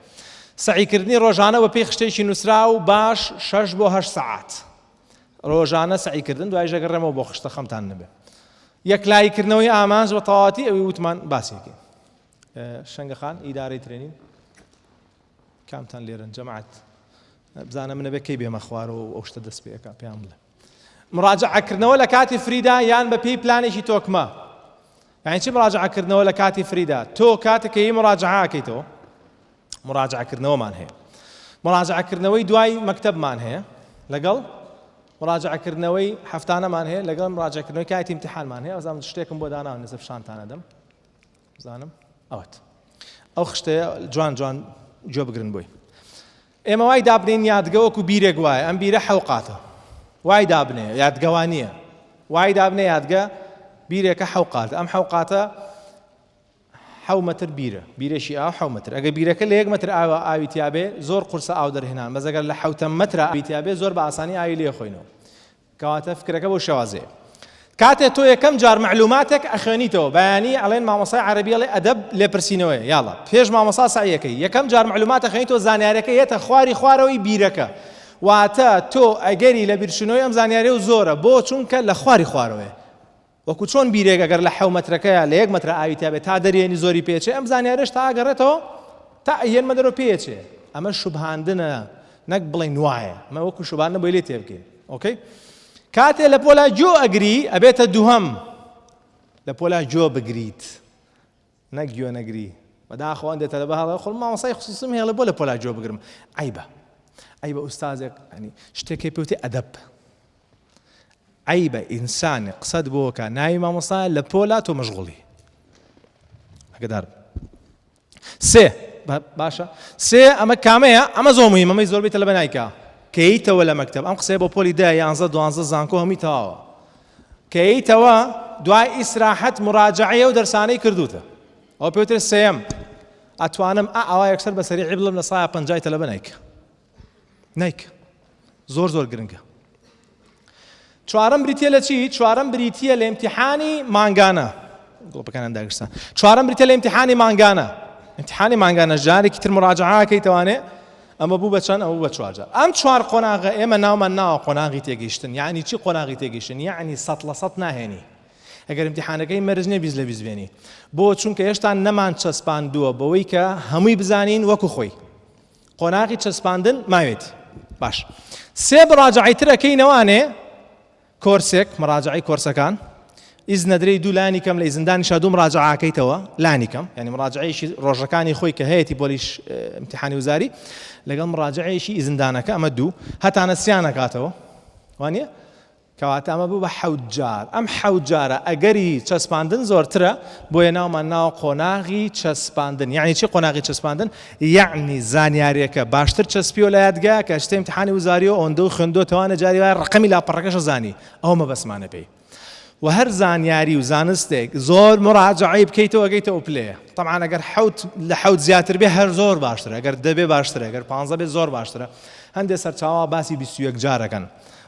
سەعیکردنی ڕۆژانە بە پێی خشتەیەکی نووسراو باش شەش بۆ هەشت سەعات ڕۆژانە سەعیکردن دوایش دەگەڕێمەوە بۆ خشتە خەمتان نەبێ. یەکلاییکردنەوەی ئامانج بە تەواوەتی ئەوی وتمان باسێکی. شەنگە خان ئیدارەی training کامتان لێرن جەماعەت بزانە منە بێ کەی بێمە خوارەوە و ئەو شتە دەست پێ ئەکا پێیان بڵێ. مراجعە کردنەوە لە کاتی free دا یان بە پێی پلانێکی تۆکمە یعنی چی مراجعە کردنەوە لە کاتی free دا تۆ کاتێک کە مراجعە ئەکەیتەوە مراجعە کردنەوەمان هەیە مراجعە کردنەوەی دوای مەکتەبمان هەیە لەگەڵ مراجعە کردنەوەی هەفتانەمان هەیە لەگەڵ مراجعە کردنەوەی کاتی امتحانمان هەیە ئەزانم شتێکم بۆ داناوە نزە پیشانتان ئەدەم بزانم ئەوەت ئەو خشتەیە جوان جوان گوێ بگرن بۆی ئێمە وای دابنێین یادگە وەکو بیرێک وایە ئەم بیرە حەوقاتە وای دابنێ یادگە وا نییە وای دابنێ یادگە بیرێکە حەوقاتە ئەم حەوقاتە حەو مەتر بیرە بیرێکی ئاو حەو مەتر ئەگەر بیرەکە لە یەک مەتر ئاوە ئاوی تیابێ زۆر قورسە ئاو دەرهێنان بەس ئەگەر لە حەوتەم مەترا ئاوی تیابێ زۆر بە ئاسانی ئاوی لێ خۆینەوە کەواتە فکرەکە بەو شێوازەیە. کاتێ تۆ یەکەم جار مەعلوماتێک ئەخوێنیتەوە بەیانی ئەڵێن مامۆستای عەرەبی ئەڵێ ئەدەب لێپرسینەوەیە یاڵا پێش مامۆستا سەعیەکەی یەکەم جار مەعلومات ئەخوێنیتەوە زانیارەکە یەتە خواری خوارەوەی بیرەکە واتە تۆ ئەگەری لەبیرچوونەوەی ئەم زانیاریە و زۆرە بۆ چونکە لە خواری خوارەوەیە وەکو چۆن بیرێک ئەگەر لە حەو مەترەکەیا لە یەک مەترە ئاوی تیا بێت تا دەریێنی زۆری پێچێ ئەم زانیارەش تا ئەگەڕێتەوە تا ئەیهێنمە دەرەوە پێچێ ئەمە شوبهاندنە نەک بڵێین وایە ئەمە وەکو شوبهاندنە بۆی لێ تێبگەین okay کاتێ لە پۆلا گۆ ئەگری ئەبێتە دووهەم لە پۆلا گۆ بگریت نەک گوێ نەگری بەداخەوە هەندێ تەلەبە هەڵێ خۆ مامۆستای خصوصیم هەیە بۆ لە پۆلا گوێ بگرم عەیبە عەیبە ئوستازێک ینی شتێکی پێوتێ ئەدەب عەیبە ئینسانێ قسەت بۆکە ناوی مامۆستا لە پۆلا تۆ مەشغوڵی ئەگەدار سێ باشە سێ ئەمە کامەیە ئەمە زۆر مهمە ئەمەی زۆربەی تەلەبە نایکا کەیتەوە لە مەکتەب ئەم قسەیە بۆ پۆلی دە یانزە دوانزە زانکۆ هەمووی تەواوە کەیتەوە دوای ئیسراحەت مراجعەیە و دەرسانەی کردوتە ئەوە پێوترێت سێیەم ئەتوانم ئا ئەوا یەکسەر بە سەریعی بڵێم لە سایە پەنجای تەلەبە نایکە نایکە زۆر زۆر گرنگە چوارەم بریتە لە چی چوارەم بریتە لە امتحانی مانگانە گڵۆپەکانیان داگرسا چوارەم بریتە لە امتحانی مانگانە امتحانی مانگانە جارێکی تر مراجعەکەی توانێ ئەمە بوو بە چەند ئەوە بە چوار جار ئەم چوار قۆناغە ئێمە ناومان ناوە قۆناغی تێگەیشتن یعنی چی قۆناغی تێگەیشتن یعنی سەد لە سەد ناهێنی ئەگەر امتحانەکەی مەرج نییە 20 لە 20 بێنی بۆ چونکە هێشتا نەمان چەسپاندووە بەوەی کە هەمووی بزانین وەکو خۆی. قۆناغی چەسپاندن ماوێتی. باش سێ مڕاجەعەی تر ئەکەینەوانێ کۆرسێک مڕاجەعەی کۆرسەکان ئیزن ئەدرێی دوو لانی کەم لە ئیزندانیشا دوو مڕاجەعە ئەکەیتەوە لانی کەم یعنی مڕاجەعەیەکی ڕۆژەکانی خۆی کە هەیەتی پۆلیش امتحانی وزاری لەگەڵ مڕاجەعەیەکی ئیزندانەکە ئەمە دوو هەتانە سیان ئەکاتەوە وانە کەواتە ئەمە بوو بە حەوت جار، ئەم حەوت جارە ئەگەری چەسپاندن زۆرترە، بۆیە ناومان ناوە قۆناغی چەسپاندن، یەعنی چی قۆناغی چەسپاندن؟ یەعنی زانیاریەکە باشتر چەسپیوە لە یادگا کە ئەچیتە ئیمتیحانی وزاریەوە ئەوەندەو خوێندۆتەوانە جاری وایە ڕەقەمی لاپەڕەکەش ئەزانی، ئەوە مەبەستمانە پێی. وە هەر زانیاری و زانستێک زۆر موراجەعەی بکەیتەوە ئەگەیتە ئەو پلەیە، تەبعەن ئەگەر حەوت لە حەوت زیاتر بێ هەر زۆر باشترە، ئەگەر دە بێ باشترە، ئەگەر پانزە بێ زۆر باشترە، هەندێ سەرچاوە باسی 21 جار ئەکەن.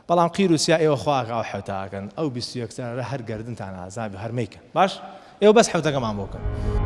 بەڵام قیر و سیا ئێوە خوا ئەکا ئەو حەوتە ئەکەن ئەو 21 جارە هەر گەردنتان ئازا بێ هەر مەیکەن باش ئێوە بەس حەوتەکەمان بۆ بکەن.